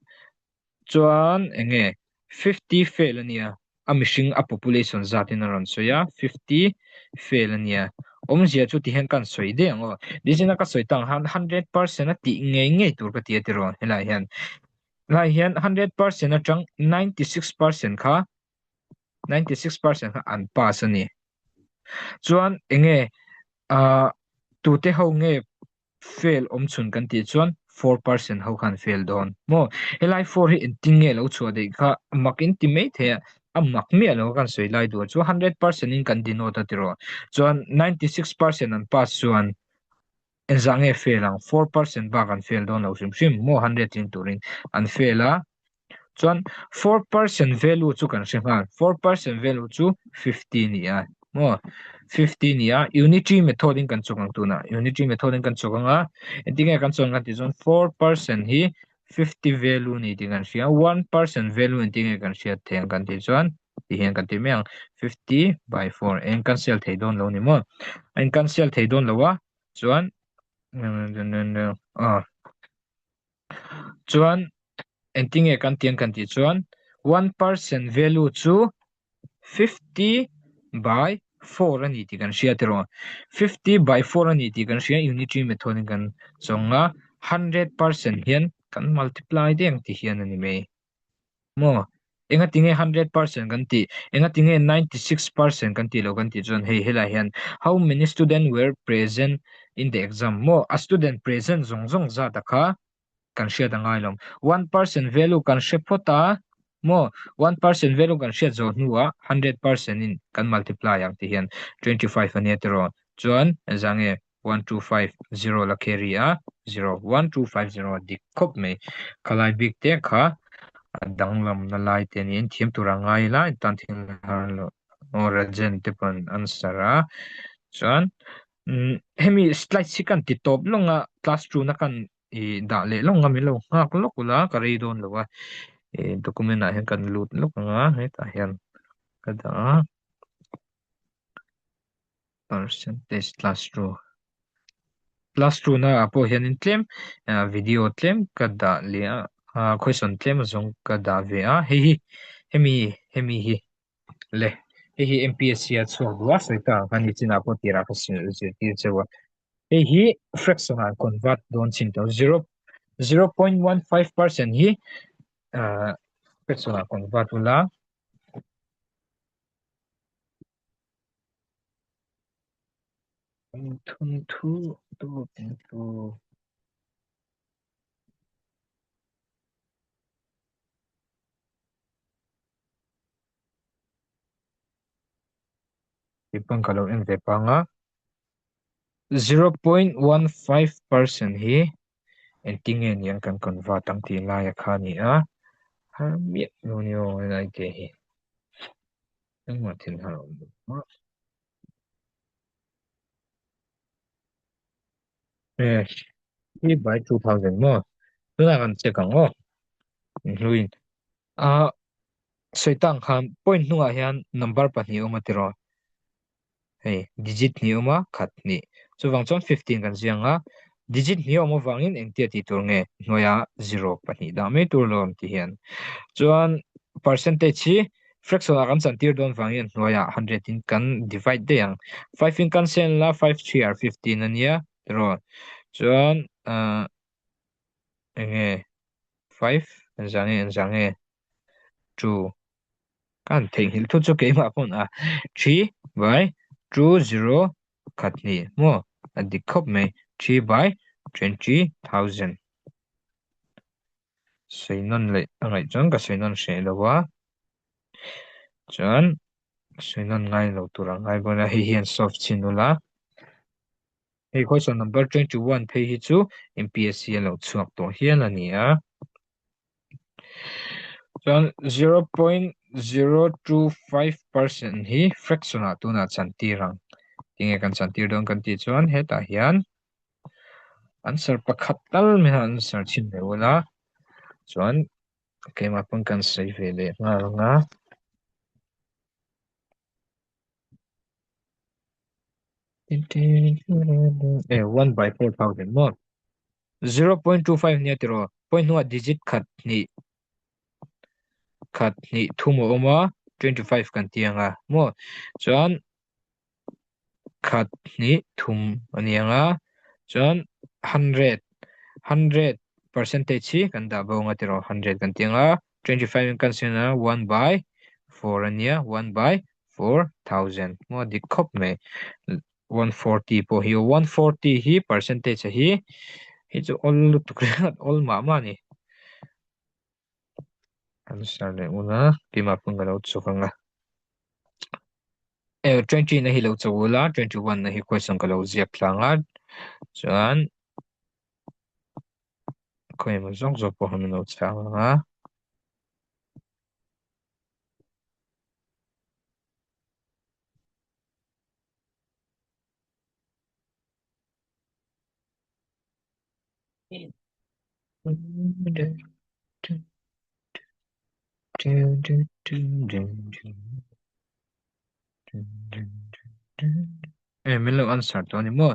Speaker 2: chuan enge 50 fail a nia, a mihring a population zatin a rawn sawi a, 50 fail a nia. Awmzia chu tihian kan sawi daih ang aw. Dizina ka sawi tang han 100% a tih ngei ngei tur ka ti a tiraw helai hian. Helai hian 100% atang 96% kha 96% kha an pass a ni. Chuan enge ah tute ho nge fail awm chhun kan tih chuan 4% ho khan fail dawn maw. Helai 4 hi engtin nge lo chhuah daih kha mak in ti mai thei a, a mak miah lo kan sawi lai duh chu 100% in kan denote a tiraw. Chuan 96% an pass chuan engzah nge fail ang 4% bak an fail dawn lo hrim hrim maw 100 tling turin an fail a. Chuan 4% value chu kan hre nghal. 4% value chu 50 ni a. Maw? 50 ni a. Unitary method in kan chawk ang tunah. Unitary method in kan chawk ang a. Engtin nge kan chawk ang kan tih chuan 4% hi 50 value ni tih kan hria. 1% value engtin nge kan hriat thei ang kan tih chuan ti hian kan ti mai ang. 50 by 4. Eng cancel thei dawn lo ni maw? A in cancel thei dawn lo a. Chuan ah Chuan engtinge kan tiang kan tih chuan 1% value chu 50 by 4 a ni tih kan hria tiraw. 50 by 4 a ni tih kan hria unitary method in kan chawng a, 100% hian kan multiply daih ang tih hian a ni mai. Maw? Engatinge 100% kan tih? Engatinge 96% kan tih lo kan tih chuan hei helai hian how many student were present in the exam maw? A student present zawng zawng zat a kha kan hriat a ngai lo. 1% value kan hre phawt a maw? 1% value kan hriat zawh hnuah 100% in kan multiply ang tih hian 25 a nia tiraw? Chuan engzah nge 1250 la carry a, 0 1250 dik khawp mai. Khalai bik te kha a danglamna lai te niin thiam tura ngai ila tan thil har lo aw Rajen te pawn answer a. Chuan hemi slides hi kan ti tawp lawng a class 2 na kan i dah leh lawng a min lo nghak lawk ula ka rei dawn lo a. I document ah hian kan lut lawk ang a hetah hian ka dah a. Percentage class 2 Class 2 na ah pawh hianin tlem video tlem ka dah leh a question tlem azawng ka dah ve a hei hi hemi hemi hi le hei hi MPSC a chhuak duh a sawi ta ang khan nichinah pawh tirah ka zirtir cheu a hei hi fraction ah convert dawn chin tawh 0.15% hi fraction ah convert ula. Thawnthu tu. Tih pawn ka lo en ve pang a. 0.15% hi engtin nge niang kan convert ang tih laia kha a ni a. Har miah lo ni aw helai te hi. Engmah thil har awm lo a. Eh, hi by 2000 maw? Tunah kan check ang aw. Hluin. A sawi tang khan point hnungah hian number pahnih a awm a tiraw? Hei digit hnih a awm a, khat hnih. Chuvang chuan 15 kan ziang a, digit hnih a awm avangin engtia tih tur nge hnuaia zero pahnih dah mai tur lo awm ti hian. Chuan percentage hi fraction ah kan chantir dawn vangin hnuaiah hundred in kan divide daih ang. Five in kan send la, five three are 15 a nia tiraw? Chuan ah enge 5 engzah nge engzah nge 2 kan theihnghilh thu chu keimah pawn a 3 by 2 0 khat hnih maw a dik khawp mai 3 by 20,000 sawi nawn leh a ngaih chuan ka sawi nawn hreh lo a chuan sawi nawn ngai lo tur ang ngai bawk a hei hian solve chhin ula. Hei question number 21 phei hi chu MPSC a lo chhuak tawh hial a ni a. Chuan 0.025% hi fraction ah tunah chantir ang. Tinge kan chantir dawn kan tih chuan hetah hian answer pakhat tal mai a answer chhin ve ula. Chuan keimah pawn kan sawi ve leh nghal ang a. E 1 by 4000 maw 0.25 nia tiraw point hnuah digit khat hnih khat hnih thum a awm a 25 kan ti ang a maw chuan khat hnih thum a ni ang a chuan 100 100 percentage hi kan dah bo ang a tiraw 100 kan ti ang a 25 in kan siam a 1 by 4 a nia 1 by 4000 maw dik khawp mai 140 pawh hi 140 hi percentage a hi hi chu awl lutuk ringawt awl mah mah a ni answer leh ula keimah pawn ka lo chuk ang a e 20 na hi lo chuk ula 21 na hi question ka lo ziak tlang a chuan khawi emaw zawk zawk pawh han lo chang ang a. E min lo answer tawh a ni maw?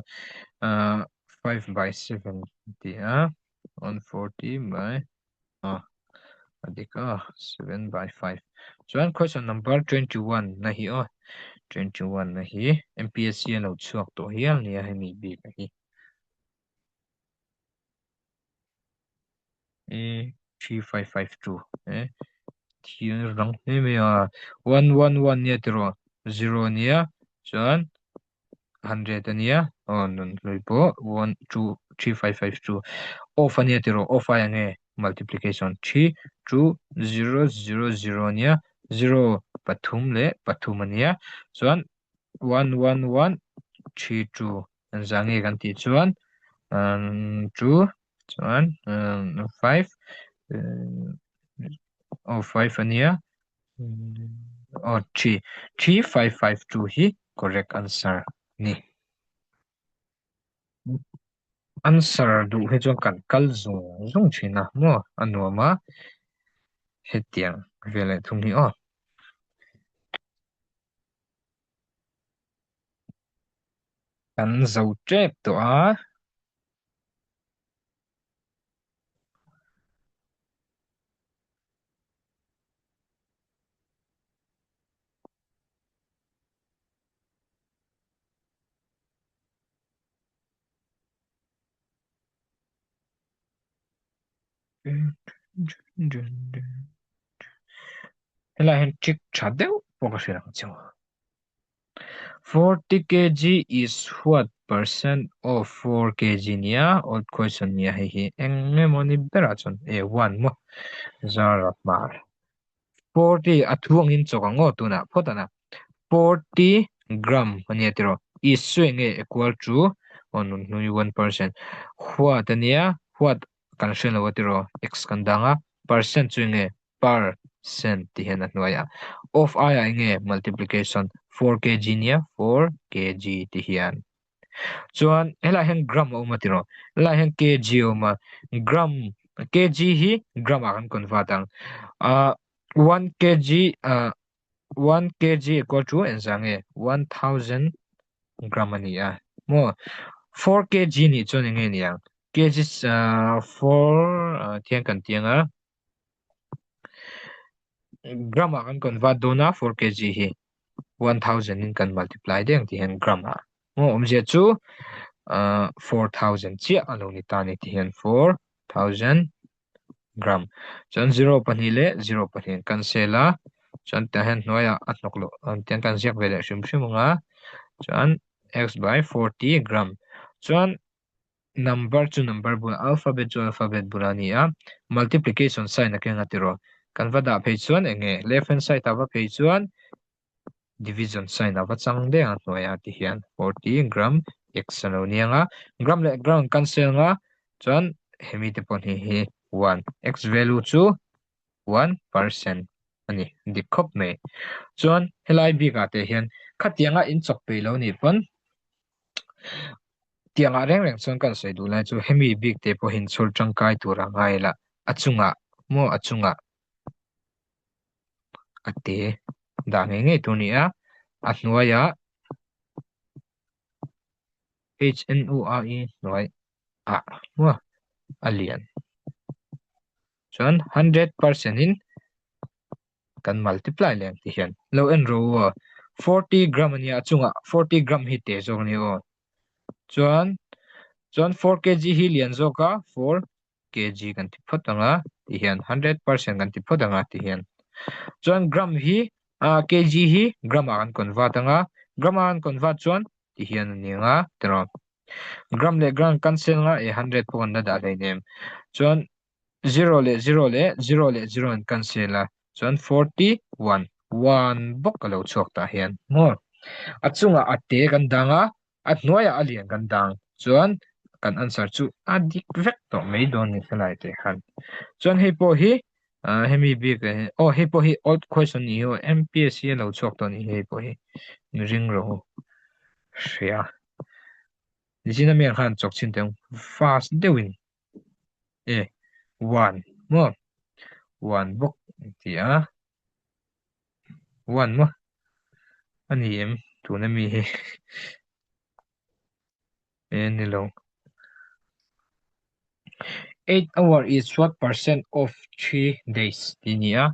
Speaker 2: Uh, 5 by 7 ti a 140 by ah a dik a 7 by 5 chuan question number 21 na hi aw 21 na hi MPSC a lo chhuak tawh hial nia hemi bik a hi e 3552 e thil rang hle mai a 111 nia tiraw 0 nia chuan 100 ania aw nun hlui pawh 1 2 3 5 5 2 off ania tiraw off ai ange multiplication 3 2 0 0 0 ania 0 pathum leh pathum ania chuan 1 1 1 3 2 engzah nge kan tih chuan 2 chuan 5 aw 5 ania aw 3 3 5 5 2 hi correct answer ni answer duh hi chuan kan kal zung zung thin a maw a nuam a hetiang veleh thung hi aw. Kan zo tep tawh a. Helai hian trick tha deuh pawh ka hria ang chu. 40 kg is what percent of 4 kg nia old question nia hei hi eng emaw ni berah chuan e one maw zara hmar 40 a thu angin chawk ang aw tunah phawt ana 40 Gram ania tiraw? Is chu eng nge equal to aw nun hnui 1% What ania what kan hre lo a tiraw? X kan dang a percent chu eng nge per cent ti hian a hnuaiah of aiah eng nge multiplication 4 kg nia 4 kg ti hian chuan helaiah hian gram a awm a tiraw helaiah hian kg a awm a gram kg hi gram ah kan convert ang ah 1 kg ah 1 kg equal to engzah nge 1000 gram a ni a maw 4 kg nih chuan eng nge ni ang kg ah 4 ah thian kan ti ang a Gram ah kan convert dawn a 4 kg hi 1000 in kan multiply daih ang tih hian gram ah maw awmzia chu ah 4000 chiah a lo ni ta a ni tih hian 4000 gram chuan zero pahnih leh zero pahnih an cancel a chuan tah hian hnuaiah a hnawk loh tiang kan ziak ve leh hrim hrim ang a chuan x by 40 gram chuan Number chu number bul, alphabet chu alphabet bul a ni a, multiplication sign a keng a tiraw. Kan va dah phei chuan eng nge left hand side ah va phei chuan division sign a va chang daih ang a hnuaiah ti hian 40 gram x a lo ni ang a, gram leh gram cancel ang a chuan hemi te pawh hnih hi 1 x value chu 1% a ni dik khawp mai. Chuan helai bikah te hian khatianga in chawk peih lo nih pawn Tiangah reng reng chuan kan sawi duh lai chu hemi bik te pawhin chhur tangkai tur a ngai la, a chungah maw a chungah a te dah ngei ngei tur a ni a, a hnuaiah HNUAE hnuai ah maw a lian chuan 100% in kan multiply leh ang ti hian lo en rawh u aw 40 gram ania a chungah 40 gram hi te zawk ania aw chuan chuan 4 kg hi lian zawk a 4 kg kan ti phawt ang a ti hian 100% kan ti phawt ang a ti hian chuan gram hi ah kg hi gram ah kan convert ang a gram ah kan convert chuan ti hian a ni ang a tiraw gram leh gram cancel ang a e 100 pawh kan la dah hleinem chuan Zero leh zero leh zero leh zero an cancel a, chuan 41, one bawk a lo chhuak tah hian maw? A chungah a te kan dang a, a hnuaiah a lian kan dang, chuan kan answer chu a dik vek tawh mai dawn ni helai te khan. Chuan hei pawh hi ah hemi bik ah hian aw hei pawh hi old question ni hi aw MPSC a lo chhuak tawh ni hi hei pawh hi mi ring rawh u hria. Nichin ami ang khan chawk chhin teh ang fast deuhin. E one maw one bawk an ti a one maw a ni em tuna mi hi e ni lo 8 hour is what percent of 3 days tih a ni a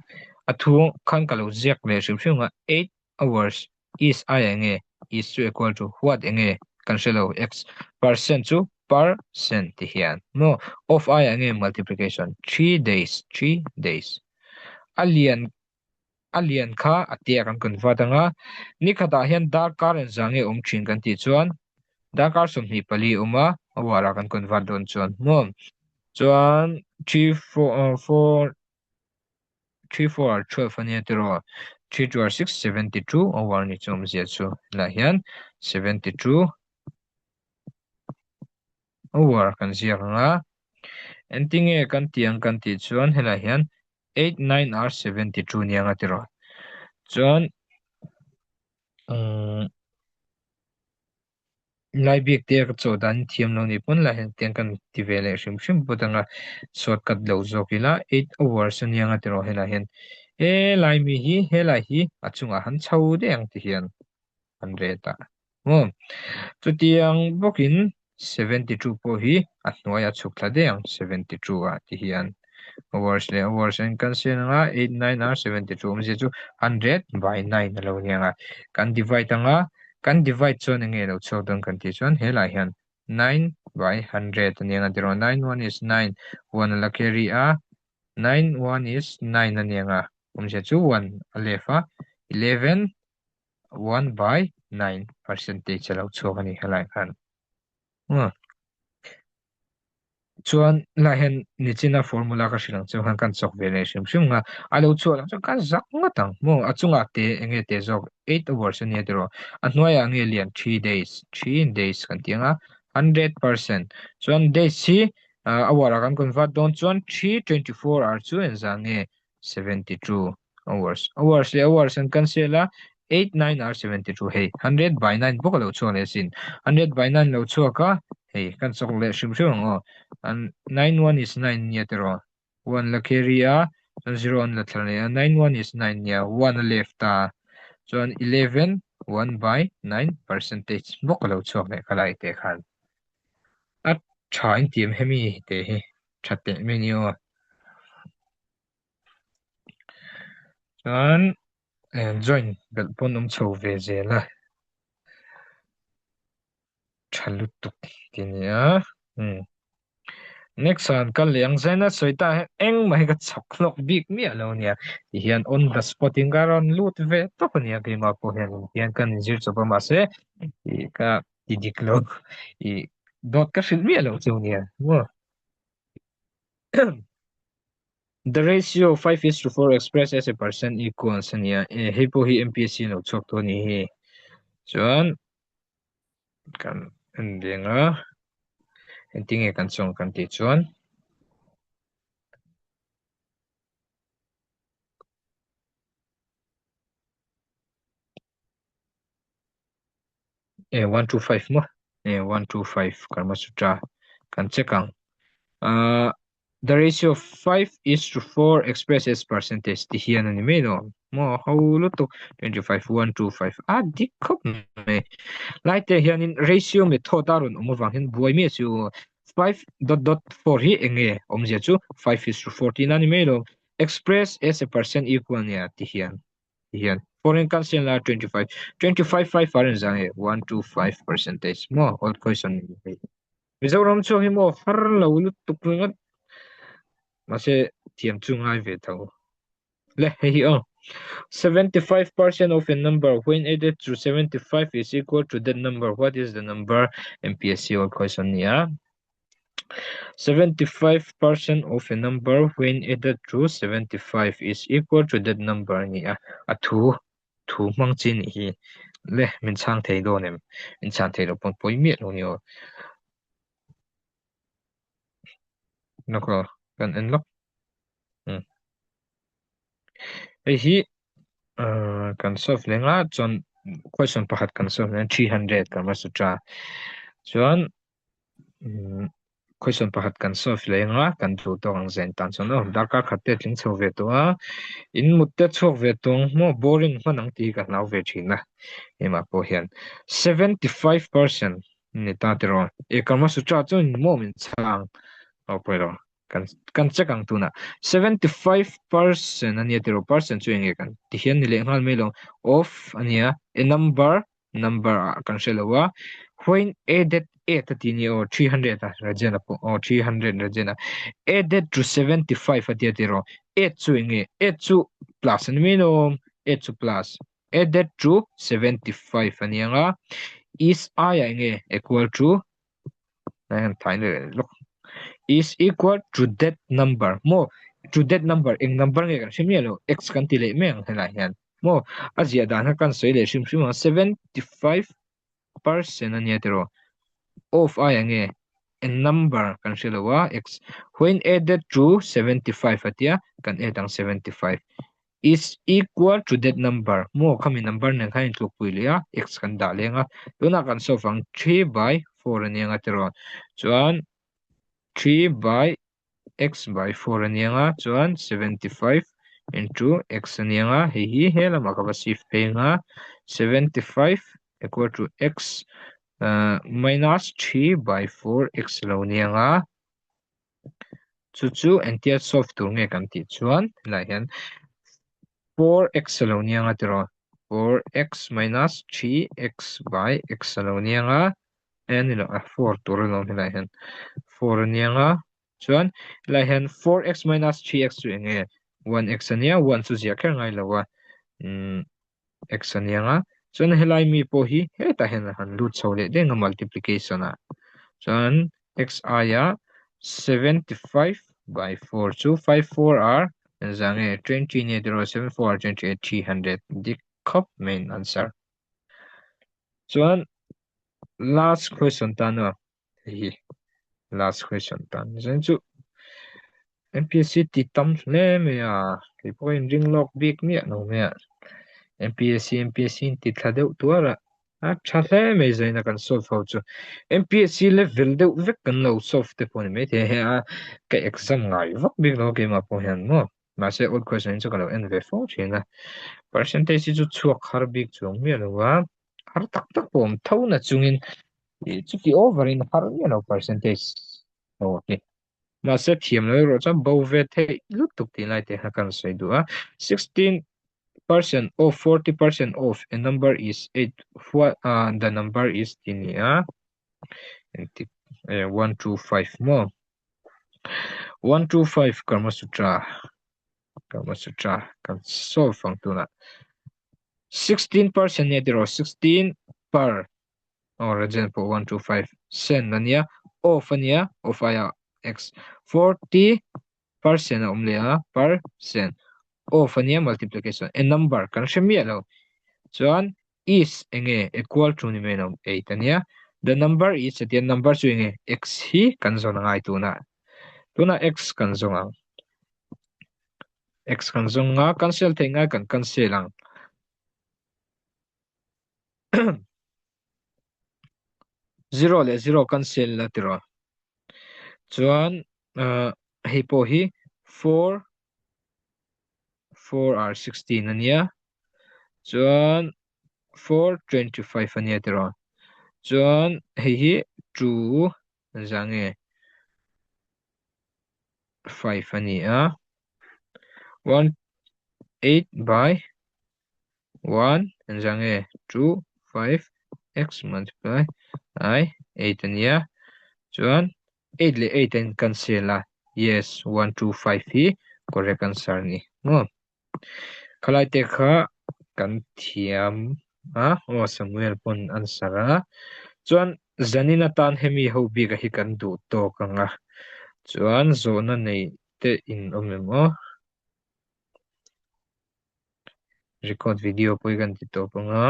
Speaker 2: a thu khan ka lo ziak leh hrim hrim a 8 hours is aia eng nge is chu equal to what eng nge kan hre lo x percent chu percent ti hian maw of aia eng nge multiplication 3 days 3 days a lian a lian kha a tia kan convert anga nikhatah hian darkar engzah nge awm thin kan tih chuan darkar 24 awm a hour ah kan convert dawn chuan maw chuan 3 4 4 3 4 are 12 a nia tiraw 3 2 are 6 72 hour ni chu awmzia chu helaiah hian 72 hour kan ziak ang a engtinge kan tih ang kan tih chuan helaiah hian 8 9 are 72 nia ang a tiraw chuan umm Lai bik te ka chaw dan thiam lo nih pawn lah hian tiang kan ti ve leh hrim hrim phawt ang a, shortcut lo zawk ila 8 hours a nia ang a tiraw helaiah hian he lai mi hi helai hi a chungah han chho daih ang ti hian an ret a maw chutiang bawkin 72 pawh hi a hnuaiah chhuk thla daih ang 72 ah ti hian. Hours leh hours an cancel anga 8 9 are 72 awmzia chu 100 by 9 a lo ni anga kan divide anga kan divide chuan enge lo chhuak dawn kan tih chuan helaiah hian 9 by 100 a ni anga tiraw 9 1 is 9 1 a la carry a 9 1 is 9 a ni anga awmzia chu 1 a left a 11 1 by 9 percentage a lo chhuak a ni helaiah khan. Chuan lah hian nichina formula ka hrilh ang cheu khan kan chawk ve leh hrim hrim nga, a lo chhuah loh chuan kan zak ngawt ang maw? A chungah te enge te zawk 8 hours a nia tiraw? A hnuaiah nge lian 3 days, 3 days kan ti ang a, 100%. Chuan days hi hour ah kan convert dawn chuan 3 24 hour chu engzah nge 72 hours. Hours leh hours an cancel a, 8 9 are 72 hei 100 by 9 bawk a lo chhuak leh asin. 100 by 9 lo chhuak a, hei kan chawk leh hrim hrim ang aw. An 9 1 is 9 nia tiraw? 1 la carry a, chuan 0 an la thla leh a, 9 1 is 9 nia, 1 a left a, chuan 11 1 by 9 percentage bawk a lo chhuak leh kha lai te khan. A tha in tiam hemi te hi tha teh mai ni aw. Chuan join belh pawn awm chho ve zel a, tha lutuk ti nia. Umm next ah an kal leh ang zaina sawi ta hian engmah hi ka chhawk hlawk bik miah lo ania ti hian on the spot in ka rawn lut ve tawp ania keimah pawh hian hian kan inzir chawp a mahse ih ka ti dik lo ih dawt ka hrilh miah lo chu ania maw. The ratio 5 is to 4 expressed as a percent equals a nia. E, hei pawh hi MPSC lo chhuak tawh a ni hi. Chuan kan en deng a, engtin nge kan chawng kan tih chuan E, 125 maw? E, 125 Karma Sutra kan check ang. Uh, the ratio 5 is to 4 expressed as percentage ti hian a ni mai lo. Maw ho lutuk 25 1 2 5 a dik khawp mai. Lai te hianin ratio method a rawn awm avang hian buai mi chu 5 dot dot 4 hi enge awmzia chu 5 is to 4 tihna a ni mai lo. Express as a percent equal nia ti hian. Ti hian foreign currency la 25 25 5 ar in zang e 1 2 5 percentage maw old question ni hei. Mizoram chhuak hi maw har lo lutuk ringawt mahse thiam chu ngai ve tho. Le hei hi aw 75% of a number when added to 75 is equal to that number. What is the number? MPSC old question ni a. 75% of a number when added to 75 is equal to that number ni a. A thu thu hmang chi ni hi. Le min chhang thei dawn em? Min chhang thei lo pawn pawi miah lo ni aw. Nako kan en lawk. Hmm. Hei hi kan solve leh nga chuan question pakhat kan solve leh 300 kan va sutra. Chuan question pakhat kan solve leh nga kan duh tawk ang zen tan chuan aw darkar khat te tling chho ve tawh a in mut te chhuak ve tawh ang maw boring hman ang tih hi ka hlau ve thin a hemah pawh hian 75% ni ta tiraw e Karma Sutra chuan maw min chhang aw pawh ilo kan kan check ang tunah 75% ania tiraw percent chu enge kan ti hian ni leh nghal mai lo of ania a number number ah kan hre lo a when added 8 a ti ni aw 300 a Rajen a pawh aw 300 Rajen a added to 75 a tia tiraw 8 chu enge 8 chu plus ani mai lo 8 chu plus added to 75 ani anga is aia enge equal to is equal to that number maw to that number eng number nge kan hre miah lo x kan ti leh mai ang helai hian maw a ziah dan kha kan sawi leh hrim hrim ang 75% ania tiraw of aia nge a number kan hre lo a x when added to 75 atia kan add ang 75 is equal to that number maw khami number nen khan intlukpui leh a x kan dah leng a tunah kan solve ang 3 by 4 a nia nga tiraw chuan 3 by x by 4 a nia nga chuan 75 into x a nia nga hei hi he lamah ka va shift phei nga 75 equal to x minus 3 by 4 x lo nia nga Chu chu engtia solve tur nge kan tih chuan helai hian 4x a lo nia nga tiraw 4x minus 3x by x a lo nia nga e ani lo a 4 tur alawm helai hian 4 a nia nga chuan helai hian 4x minus 3x chu enge 1x a nia 1 chu ziah kher ngai lo a umm x a nia nga chuan helai mi pawh hi hetah hian a han lut chho leh deng a multiplication ah chuan x aia. 75 by 4 chu 5 4 are engzah nge 20 nia tiraw 7 4 are 28 300 dik khawp mai in answer. Chuan last question tan a hei hi last question tan zan chu MPSC ti tam hle mai a kei pawh in ring lawk bik miah lo mai a MPSC MPSC in ti thla deuh tuar a a tha hle mai zaina kan solve ho chu MPSC level deuh vek kan lo solve te pawh ni mai thei he a ka exam ngai vak bik lo keimah pawh hian maw mahse old question chu ka lo en ve fo thin a percentage hi chu chhuak har bik chuang miah lo a har tak tak pawh awm tho na chungin chuti over in har miah lo percentage ho hi mahse thiam lo erawh chuan bo ve theih lutuk tih lai te kha kan sawi duh a 16% of 40% of a number is 8 what the number is tih ni a engtik 125 maw 125 Karma Sutra Karma Sutra kan solve ang tunah 16% nia tiraw 16 per aw Rajen pawh 125 sen ania off ania off aia x 40 percent a awm leh a percent off ania multiplication a number kan hre miah lo chuan is enge equal to ni mai lo 8 ania the number is atia number chu enge x hi kan zawn angai tunah tunah x kan zawng ang x kan zawng a cancel theih ngai kan cancel ang 0 leh 0 cancel la tiraw chuan hei pawh hi 4 4 are 16 ania chuan 4 25 ania tiraw chuan hei hi 2 za nge 5 ani a 1 8 by 1 engzah nge 2 5 x multiply i 8 ania chuan 8 leh 8 a in cancel a yes 1 2 5 hi correct answer a ni maw khalai te kha kan thiam a aw Samuel pawn answer a chuan zanin atan hemi ho bik a hi kan duh tawk ang a chuan zawhna nei te in awm em aw. Record video pawh hi kan ti tawp ang a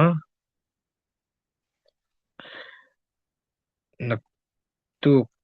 Speaker 2: naktuk.